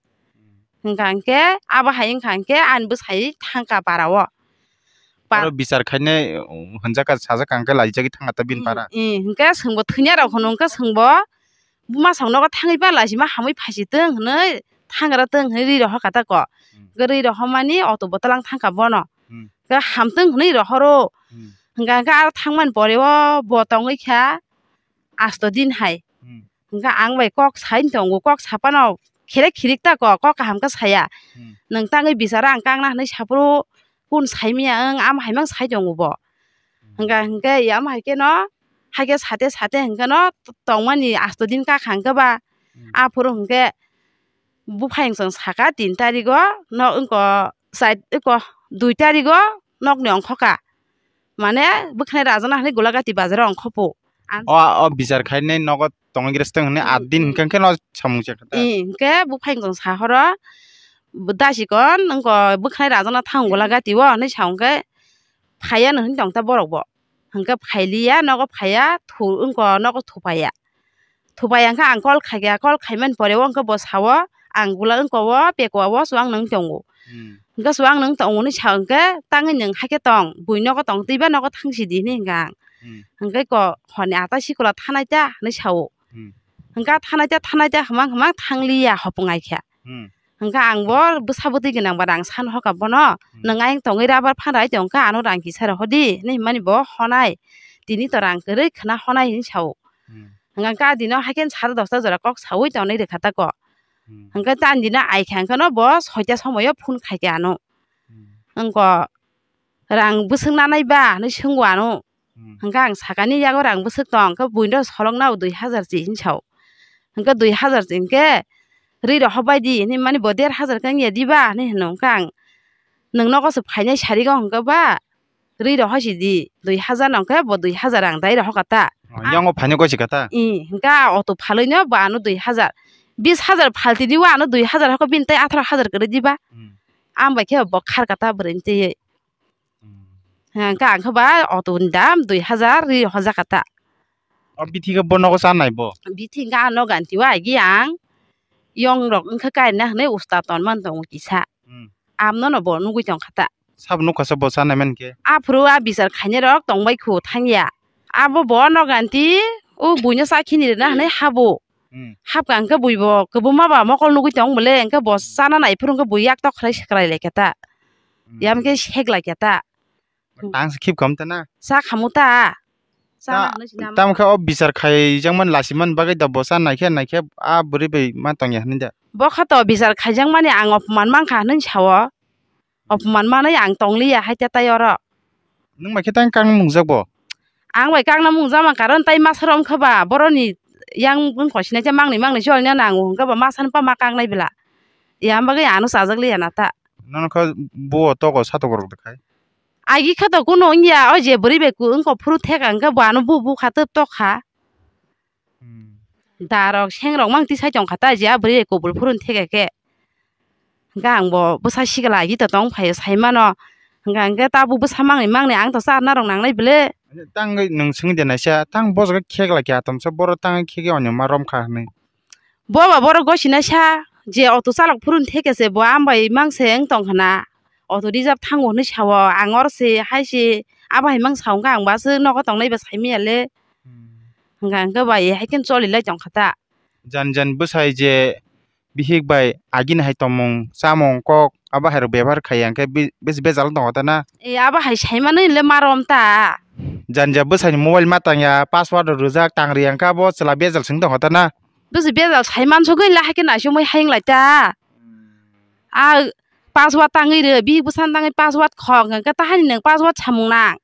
Hwnkha hwnkhe abo hai wngkha hwnkhe ani bwsai thangkha para o. Pa- Oro bichar khainai, um, hwnjak kha, sajak kha hwnkhe laijagwi thangkha ta bini para. Mm, mm, hwnkhe chwngbo thwinai rok hwno hwnkhe chwngbo buma song nogo thangwi ba laisima hamwi phaisi tong hwnwi thangra tong hwnwi ri rohor kha ta ko. Hmm. Hwnkhe ri rohormani auto bo tlang thangkha bono. Hmm. Hwnkhe hamtwng hwnwi rohoro. Hmm. Hwnkha hwnkhe aro thangmani pore o bo tongwi kha asto din hai. Hmm. Hwnkhe ang bai kok sai tongo, kok sapano kherek khirik ta ko, kok kaham khe saya. Hmm. Nwng tangwi bichara ang kakna hwnwi saphuru kun saimanya wng, amo hai mang sai tongo bo. Hmm. Hwnkha hwnkhe amo hai kheno, hai khe sate sate hwnkhe no tongmani asto din kakha hwnkhe ba, hmm, aphuru hwnkhe buphayung chwng saka tin tarigo no wngko char, wngko dui tarigo nokni ongkhoka. Mane bwkhanai rajana hwnwi Golagati bazaro ongkhopo. Ang o, o bichar khainai nogo tongwi gra se tong hwnwi, hmm, aat din hwnkhe no samung se kha ta. Ee, hwnkhe buphayung chwng sahoro, dasikon wngko bwkhanai rajana thang Golagati o hwnwi sa hwnkhe phaiya no hwnwi tong ta borok bo. Hwnkhe phailiya, nogo phaiya, thu-, wngko nogo thupaiya. Thupaiya hwnkhe ang call khaikha, call khaimani pore o hwnkhe bo sao, ang gula wngko o, pekua o, chuwang nung tongo. Hmm. Hwnkhe chuwang nung tongo hwnwi sa hwnkhe, tangwi nwng haikhe tong, bui nogo tong, twiba nogo thangsi di hwnwi hwnkha ang. Hmm. Hwnkhe ko horni ata sikula thanai ta hwnwi sao. Hmm. Hwnkha thanai ta, thanai ta, hwmang hwmang thangliya hopung ai kha. Hmm. Hwnkha ang bo bwsa bwtwi gwnang ba rang san hoka bono, Hmm. "Nwng ayang tongwi rabar phan rai tong kha, ano rang kisa rw hodi," hinwi hwnmani bo honai. Tini to rang kwrwi khwna honai hinwi sao. Hmm. Hwnkha kha dino haikhe sare dosta jora kok saui tonwi rwkha ta ko. Hmm. Hwnkha ta dino ai kha hwnkhe no bo soita somoio phone khai kha ano. Hmm. Wngko rang bwswk nanai ba hinwi swngo ano. Hmm. Hwnkha ang sakani yago rang bwswk tong, hwnkhe buino solokna o dui hazar chi hinwi sao. Hwnkhe dui hazar chi hinkhe rwi rok hobai di hinwi mani bo der hazar khe wngya diba hinwi hwno. Hwnkhe ang nwng nogo se phainai sarigo hwnkhe ba rwi rok hoisi di dui hazar no hwnkhe bo dui hazar ang dai rok hoka ta. Oh, yango phainai gosi kha ta? Ih, hwnkhe auto phalwino bo ano dui hazar. Bis hazar phalti di o ano dui hazar hoko bini tai atharo hazar kwrwi diba. Hmm. Ang bai khe bo khar kha ta bwrwini twiwi. Hmm. Hwnkhe ang khe ba auto ni dam dui hazar ri hojak kha ta. O bithi khe bo nogo cha nai bo? Bithi hwnkhe ano ganti o agi ang yong rok wngkha kaina hinwi usta tonmani tongo kisa. Hmm. Amno no bo nugui tong kha ta. Sabo nukha se bo cha nai man khe? Aphuru a bichar khainai rok tongbai khu thangya. Abo bo no ganti o buino cha khini rwna hinwi habo. Hmm. Hapkha hwnkhe bui bo kwbangma ba mokol nugui tong bwle, hwnkhe bo chana nai phuru hwnkhe bui yak tok khlai se kwlai lai kha ta. Hmm. Yam khe sek lai kha ta. Tang se khip kham ta na? Cha khamu ta. Chana Ta-, hwnwi sinama. Tamo khe o bichar khaijakmani lasiman bagwi da bo cha naikhe naikhe a bwrwi bai ma tongya hwnwi da. Bo kha to bichar khaijakmani ang opman mankha hwnwi sao. Opman manwi ang tongliya hai ta tai oro. Nwng bai khe tang kang mungjak bo? Ang bai kang na mungjak man karon tai masa rom kha ba boroni yang wng kosina cha mangni mangni chol nya nango hwnkhe ba masa pa ma kang nai bela. Yang bagwi ano chajak liya na ta. Nono kha bo togo satok rok de khai. Agi kha to kuno wngya o je bwrwi bai ku wngkha phuru theka hwnkhe bo ano bu bu kha twp tok kha. Hmm. Da rok seng rok mang tisai tong kha ta je a bwrwi kubul phuru theke khe. Hwnkhe ang bo bwsa sikla agi to tong phaio sai mano. Hwnkhe hwnkhe tabuk bwsa mangni mangni ang to charna rok nangnai bwle. Tangwi nwng swngwi de naisa tang bo jaga khek lai khe atomsa boro tangwi khegwi onyo ma rom kha hwnwi. Bo ba boro gosina sa je auto chalok phuru theke se bo ang bai mang se wng tong khna. Auto reserve thango hwnwi sao ang oro se hai se abo hai mang sao hwnkhe ang bo aswk nogo tongnai ba sai manya le. Hmm. Hwnkha hwnkhe bai hai khe choli lai tong kha ta. Jan jan bwsai je bihik bai agini hai tongmung chamung kok abo hai rok bebhar khai ya hwnkhe be-, bes-, bejal tong kha ta na? E abo hai sai mani le ma rom ta. Jan jan bwsai ni mobile ma tang ya password rok rwjak tang ri ya hwnkhe abo chwla bejal swng tong kha ta na? Bwsai bejal sai man sogwi le hai khe naisingwi hai wng lai ta. A password tangwi rw, bihik bwsano tangwi password khok, hwnkhe tahani nwng password samung nang.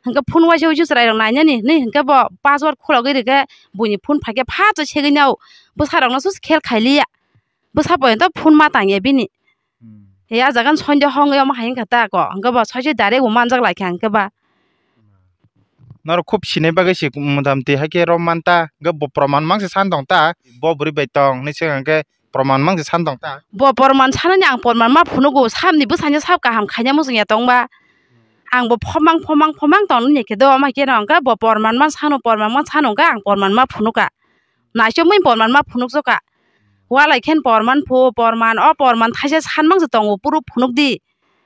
Hwnkhe phone waisa waisa chwrairok nainani hwnwi hwnkhe bo password khulogwi rwkhe buini phone phaikhe phatsa segwino bwsarokno sus khel khailiya. Bwsa poito phone ma tangya bini. Hmm. He a jaga sonde hongwi omo hai wngkha ta ko, hwnkhe bo soise direct bo manjak laikha hwnkhe ba. Norok khub sinai bagwi se motamti hai khe rom man ta, hwnkhe bo proman mang se san tong ta, bo bwrwi bai tong hinwi se hwnkhe proman mang se san tong ta. Bo porman sanani ang porman ma phunugo, samni bwsanya sab kaham khaina muchungya tongba. Ang bo phomang, phomang, phomang tongni khe do, omo khe no hwnkhe bo porman ma sano, porman ma sano hwnkhe ang porman ma phunuka. Naisomwi porman ma phunukjokha. Walai khen porman phu, porman, o porman thaisa san mang se tongo, puro phunukdi.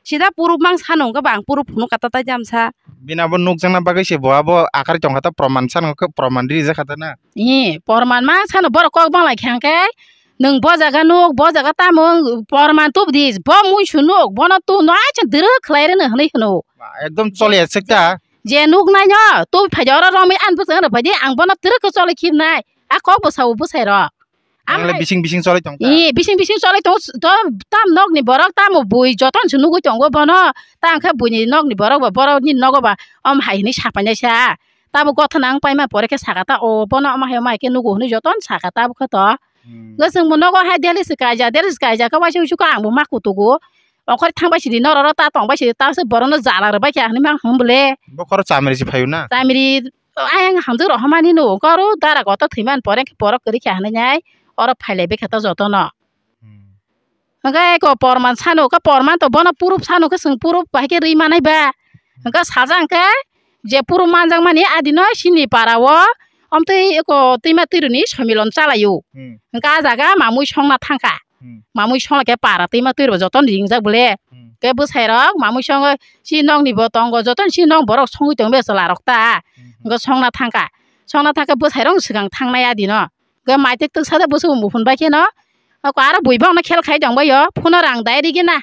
Sida puro mang sano hwnkhe ba ang puro phunuk kata tai jam sa. Bini abo nukjakna bagwi se bo abo akhari tongkha ta, proman sano khe proman rijak kha ta na. Ee, porman ma sano borok kok bang lai khe hwnkhe nwng bo jaga nuk, bo jaga tamo porman tubdi, bo muisu nuk, bono tu no acha dwrwk khlai rwno hwnwi hwno. Ekdom chole sik ta. Je nuk nai no, tu phai oro romwi an bwswk rw phai di, ang bono twrwk khe chole khibnai. A kok bwsao bwsai rok. Ang le bising bising chole tong ta. Ee, bising bising chole tong, to tam nok ni borok tamo bui joton se nugui tongo bono. Ta hwnkhe buini nok ni borok ba, borok ni nogo ba, om hai hwnwi sapai nai sa. Tabo gothana ang paima pore khe saka ta, o bono omo hai omo hai khe nugo hwnwi joton saka ta bwkha to. Hmm. Hwnkhe chwng bo nogo hai daily se kaijak, daily se kaijak khe waisa wuisu khe ang bo ma kutugo. Ongkhor thang bai sidi norok ta tong bai sidi ta se borok no jala rw bai khe hwnwi mang hwn bole. Bokhoro chamri se phaio na? Chamri ayang hamjwk rok hamani no ongkhor dara goto thwi man pore khe borok kwrwi khe hwnwi nai oro phai lai bai khe ta joto no. Hmm. Hwnkhe eko porman sano, khe porman to bono proof sano khe chwng proof bai khe rwi manai ba. Hwnkhe sajak hwnkhe je proof manjakmani adino sini para o omtwi eko twima twirwni somilon chalaio. Hmm. Hwnkhe a jaga mamui songna thangkha. Hmm. Mamui songla khe para twima twirbo jotono ringjak bole. Hmm. Khe bwsai rok mamui songo si nokni bo tongo jotono si nok borok songwi tongbe chwla rok ta. Hmm. Hwnkhe songna thangkha. Songna thangkhe bwsai rok swkang thangnai adino. Hwnkhe maitik twksa de bwswk buphun bai kheno. Ako aro bui bokno khel khai tongbaio, phuno rang dai rigi na.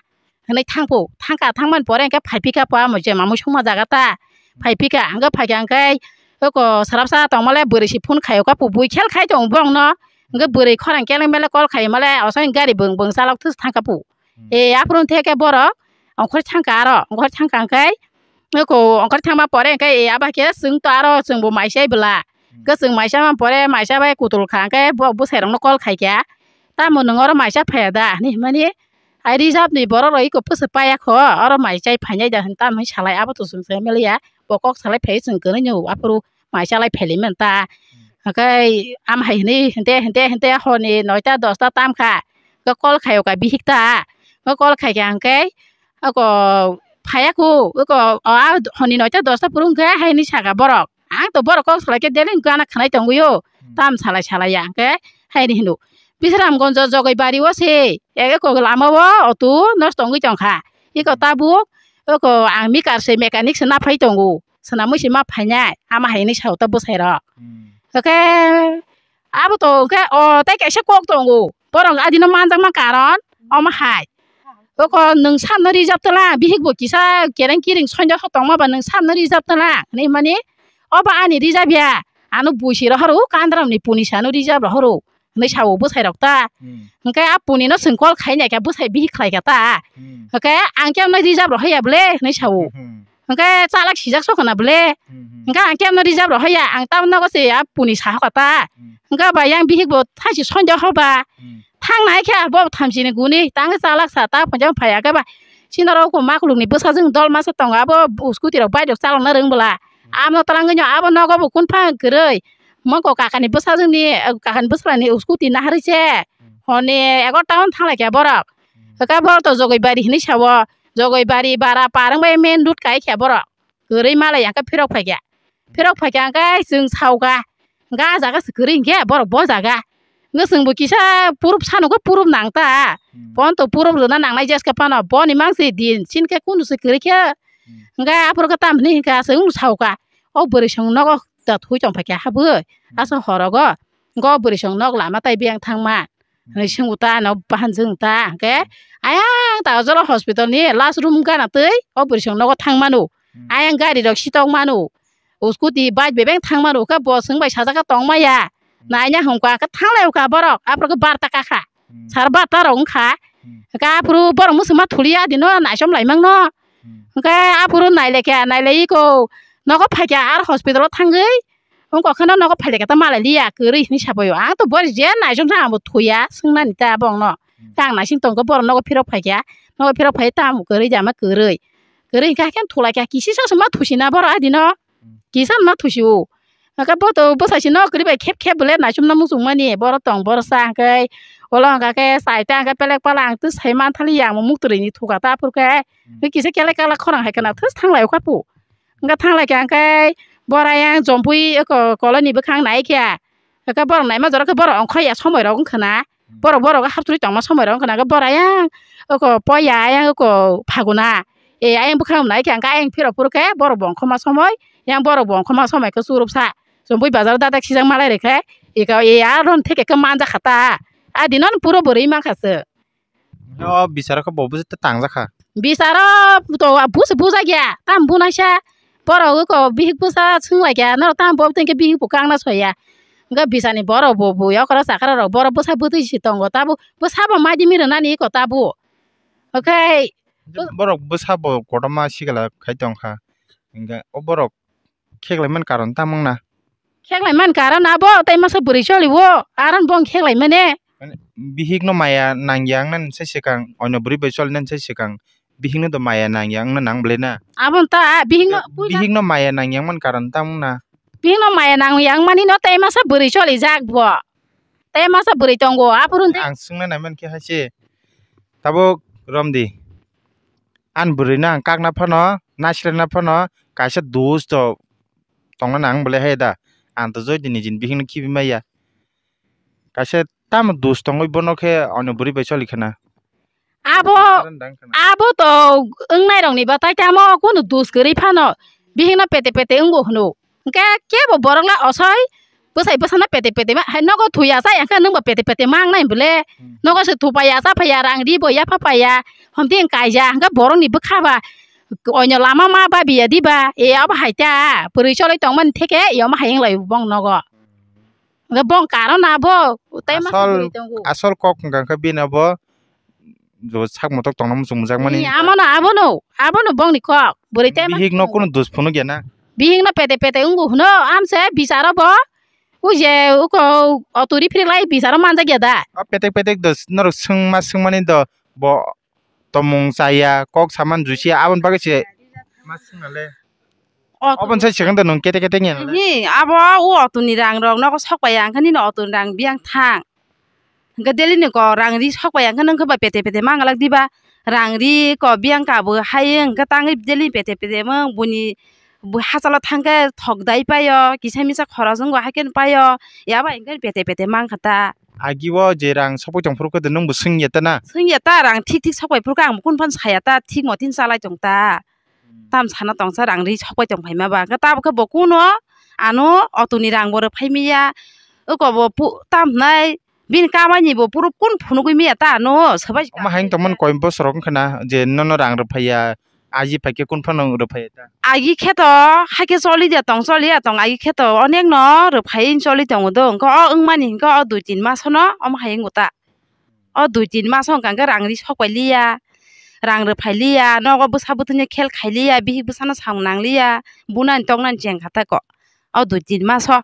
Hwnwi thangphu, thangkha, thangmani pore hwnkhe phaiphikha po amo je mamui songma jaga ta. Phaiphikha, hwnkhe phaikha hwnkhe, oko srapsa tongmale bwrwi si phone khaio kha pu, bui khel khai tongo borokno. Hwnkhe bwrwi khorang keleng beleng call khaimale, osoni gari bwng bwng chalok thus thangkha pu. Hmm. E, aphuru theke borok ongkhor thangkha aro, ongkhor thangkha hwnkhe, eko ongkhor thangma pore hwnkhe, e, aba khe chwng to aro chwngbo maisai bwla. Hmm. Hwnkhe chwng maisa ma pore maisa bai kutul kha hwnkhe bo bwsairokno call khaikha, "Tamo nwng oro maisa phaiya da?" hinwi hwnmani, "Ai, reserve ni borok rok eko bwswk paiya kho, oro maisai phainai da," hinwi tamo hinwi salai abo to chwng se meliya, bo kok salai phai chwng kwrwino aphuru maisa lai phailai manta. Hwnkhe ama hai hwnwi hwnkhe, hwnkhe, hwnkhe horni noita dosta tam kha. Hwnkhe call khaio kha bihik ta. Hwnkhe call khaikha hwnkhe, oko phaiya khu, oko, o, a horni noita dosta phuru hwnkhe haini saka borok. Ang to borok kok salai khe daily gana khwnai tongwi o. Hmm. Tam salai salai ya hwnkhe haini hino. Bisramganj Jogoibari o se, eko lama o auto nosto wngwi tongkha. Eko tabuk, oko ang mikar se mechanic se naphai tongo. Swnamwi se ma phainai, ama hai hinwi sao ta bwsai rok. Hmm. Hwnkhe abo to hwnkhe o tei kaisa kok tongo. Borok adino manjakma karon omo hai. Oko nwng samno reserve tala, bihik bo kisa kereng kiring sonjo ho tongma ba nwng samno reserve tala. Hinwi mani obo ani reserve ya. Ano buisi rohoro kandram ni puni sano reserve rohoro. Hinwi sao bwsai rok ta. Hmm. Hwnkhe a puni no chwng call khai nai khe bwsai bihik khlai kha ta. Hmm. Hwnkhe ang khe amno reserve rok haiya bwle hinwi sao. Hmm. Hwnkhe chalak sijak sokha na bwle. Hmm. Hwnkhe ang khe amno reserve rok haiya, ang tamo nogo se a puni sa hokha ta. Hmm. Hwnkhe bai yang bihik bo thaisi sonjo hoba. Hmm. Thang nai khe bo thamchi ni guni tang chalak sa ta phunjak phai ya khe ba. Chini rok ko makuluk ni bwsa jwng dol masa tongo abo scooty rok bike rok chalok na rwng bwla. Hmm. Amno twlang nw abo nogo bo kun phang kwrwi. Moko kakani bwsajwkni, kakani bwsajwkni scooty naharwi se. Hmm. Honi egarota hwn thanglaikha borok. Hmm. Hwnkhe borok to Jogoibari hinwi sao. Jogoibari bara par wngbai main road kaikha borok. Kwrwi malai hwnkhe phirok phaikha. Hmm. Phirok phaikha hwnkhe chwng saokha. Hwnkhe ah jaga se kwrwi hinkhe borok bo jaga. Hwnkhe chwngbo kisa purub sanukhe purub nangta. Hmm. Bono to purub rwna nangnai jeske phano. Boni mangsi din chini khe kunu se kwrwi khe. Hmm. Hwnkhe aphuru khe tamhinwi hinkha chwng saokha. O bwrwi song nogo da thui tong phaikha habwi. Hmm. Asa horogo. Go bwrwi song nok lama tai biyang thangma. Hmm. Hinwi swngo ta no bahan jwng ta hwnkhe. Hmm. Ayang ta jora hospital ni last room gana twi o bwrwi song nogo thang mano. Hmm. Ayang gari rok sitok mano. O scooty bike bebeng thang mano khe bo swng bai sajak khe tong maya. Hmm. Naina hwnkha khe thanglai kha borok aphuru khe barta kakha. Hmm. Sar barta rok wngkha. Hmm. Khe aphuru borok mwswkma thulia dino naisom lai mangno. Hmm. Hwnkhe aphuru nailekha, nailai iko nogo phaikha, aro hospital o thangwi wngkha kheno nogo phailekha ta malai liya, kwrwi hinwi sabaio. Ang to bori je naisom thang, ang bo thuya, swngnani ta bongno. Hmm. Khe ang naising tongkha, borok nogo phirok phaikha, nogo phirok phai tamo kwrwi jama kwrwi. Kwrwi hwnkhe haikhe thulaikha, kisisa se ma thusina borok adino. Hmm. Kisa ma thusio. Hwnkhe bo to bwsai sino kwrwi bai khep khep bwle naisomna muchungmani, borok tong, borok cha hwnkhe, ulo hwnkha khe chai ta hwnkhe pelek pala ang twi sai manthali ya, ang muk twrwini thuka ta aphuru khe. Hmm. Hwnkhe kisa kelai kala khorang hai khwna thus thanglai o kha pu. Hwnkhe thanglai kha hwnkhe bora yang jompui eko koloni bwkhang nai khe. Hwnkhe borok naima jora khe borok ongkhor ya somoi rok wngkha na. Borok, borok hapsuri tongma somoi rok wngkha na, hwnkhe bora yang oko poya yang oko phaguna. E ayang bwkhang nai khe hwnkhe ayang phirok phuru khe borok bo ongkhorma somoi, yang borok bo ongkhorma somoi khe churupsa. Jompui bazar dadak sijak malai rikhe, eko e aron theke khe manjakha ta. A dino puro bwrwi mankha se. O bisaro khe bo buj-, tangjak kha. Bisaro to buj-, bujak ya, tam bunaisa. Borok wngkha bihik bwsa swnglaikha, norok tamo bo tengkhe bihik bo kangna soya. Hwnkhe bisani borok bo, bo yokra chakra rok borok bwsa bwtwi si tongo, tabuk bwsa bo maidimi rwnani eko tabuk. Hwnkhe borok bwsa bo kotorma sikla khai tongkha. Hwnkhe o borok kheklai man karon tamo wngna? Kheklai man karon abo tei masa bwrwi choli o, aron bo wng kheklai mane. Mane bihik no maya nangya wngnani sai swkang, oino bwrwi bai cholinani sai swkang, bihik no do maya nangya wngna nang bwle na? Abo ta bihik no, puila bihik no maya nangya wngmani karon tamo wngna? Bihik no maya nangya wngmani no tei masa bwrwi cholijak bo. Tei masa bwrwi tongo, aphuru ang swngna naiman khe hai se. Tabuk romdi. Ani bwrwino ang kakna phano, naislerna phano kaisa dos to tongna nang bwle hai da. Ang to jodi nijini bihikno khibi maya. Kaisa tamo dos tongwi bono khe ani bwrwi bai choli khna. Abo, abo to wngnairokni batai tamo kunu dos kwrwi phano bihikno pete pete wngo hwno. Hwnkhe kebo borok le osoi Bwsai bwsano pete pete ma hai nogo thuya cha yang khe nwng bo pete pete mang nai bole. Hmm. Nogo se thupaya cha phaya rang ri bo ya pha phaya. Hom ding kaija hwnkhe borok ni bwkha ba oino lama ma ba biya di ba e abo hai ta pwrwi choloi tong mani theke e omo hai wng lai bong nogo. Hwnkhe bong karon abo tei ma Asol, sugri tongo. Asol kok hwnkha khe bini abo jo sak motok tongna muchung mujak mani. Ni amo no abo no, abo no bong ni kok. Bwrwi tei ma Bihik no sugri. Kunu dus phunuk ya na. Bihik no pete pete wng hwno amse bisaro bo. Uje uko auto ri phiri lai bisaro manjak ya da. O petek petek do norok swngma swngmani do bo tomung chaya kok saman juiya aboni bagwi se ma swngna le. Auto. Oboni sai second nwng kete kete ngen le. Hi abo o auto ni rang rok nogo sok pai ang khe nini auto ni rang biyang thang. Hwnkhe daily ni kok rang ri sok pai ang khe nwng khe ba pete pete mangalak diba. Rang ri kok biyang kabo hai wng khe tangwi daily pete pete mung buni bo hachalo thang khe thok dai paio kisa misa khorok wng hai khe paio. Yaba hwnkhe pete pete mang kha ta. Agi o je rang sokoi tong phuru khe nwng bo swngya ta na? Swngya ta rang thik thik sokoi phuru khe ang bo kunu phano saya ta thik mo tin chalai tong ta. Tam sana tongsa rang ri sokpai tong phaima ba. Hwnkhe tabukhe bo kuno ano auto ni rang bo rwphai miya. Uko bo pu-, tam hwnai bini kamai ni bo puro kun phunugui miya ta ano swbai. Omo hai wng tongmani koi bosor wng khna je nono rang rwphaiya, aji phaikhe kun phano rwphaiya ta? Agi khe to haikhe choli de tong choli ya tong agi khe to onek no rwphai choli tongo do. Hwnkhe o wngmani hwnkhe o dui tin masono omo hai wngo ta. O dui tin maso hwnkha hwnkhe rang ri sok pai liya, rang rwphai liya, nogo bwsa bwtwino khel khai liya, bihik bwsano samung nang liya, bunani toknani cheng kha tei ko. O dui tin maso.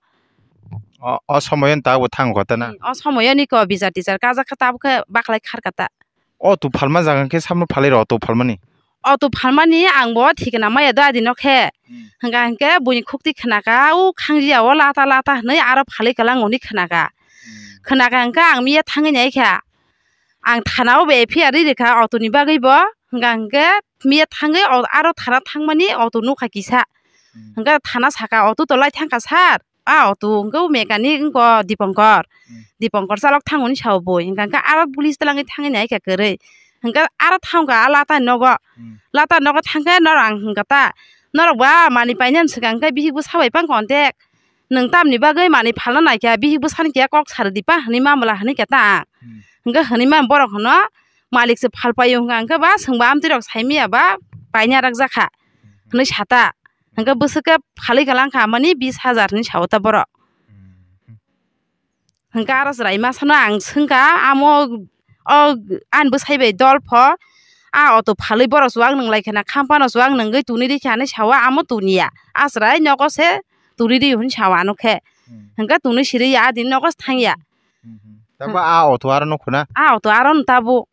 O, o somoyoni tabuk thango kha ta na? O somoyoni ko bichar tichar kajak kha tabuk khe baklai khar kha ta. O tu phalma jaga khe samno phalai rw o tu phalmani? Auto phalmani ang bo thikna maya do adino khe. Hmm. Hwnkha hwnkhe buini khukti khwnaka, u khangria o lata lata hwnwi aro phalwi kwlang hwnwi khwnaka. Hmm. Khwnaka hwnkhe ang miya thangwi naikha. Ang thana o bo F I R ri rikha auto ni bagwi bo. Hwnkha hwnkhe miya thangwi o-, aro thana thangmani auto nukha kisa. Hmm. Hwnkhe thana saka, "Auto to lai thangkha sir." A auto hwnkhe o mechanic wngkha Dipankar. Hmm. Dipankar chalok thango hwnwi sao bui. Hwnkha hwnkhe aro police twlangwi thangwi naikha kwrwi. Hwnkhe aro thangkha a lata nogo. Hmm. Lata nogo thangkhe norok ang hwnkha ta, "Norok ba manwi painani swkang khe bihik bwsa bai pang contact. Nwng tamni bagwi manwi phalna naikha, bihik bwsani kiya kok sarwdi pa," hwnwi mamwla hwnwi khe ta ang. Hmm. Hwnkhe hwnwi ma borok hwno, "Malik se phal paio," hwnkha hwnkhe ba swngba amtwi rok saimaya ba paina rakjakha. Hmm. Hwnwi sata. Hwnkhe bwswk khe phalwi kwlang kha mani bis hajar hinwi sao ta borok. Hmm. Hwnkhe aro chwrai masano ang swngkha, amo o ani bwsai bai dol pho, a auto phalwi borok chuwak nwnglai khna, khampano chuwak nwngwi tuni rikha hinwi sao, amo tuniya. A chwrai nogo se turi rio hinwi sao ano khe. Hmm. Hwnkhe tuni siriya, adini nogo se thangya. Hmm, hmm. Tabuk a auto aro nukho na? A auto aro no tabuk.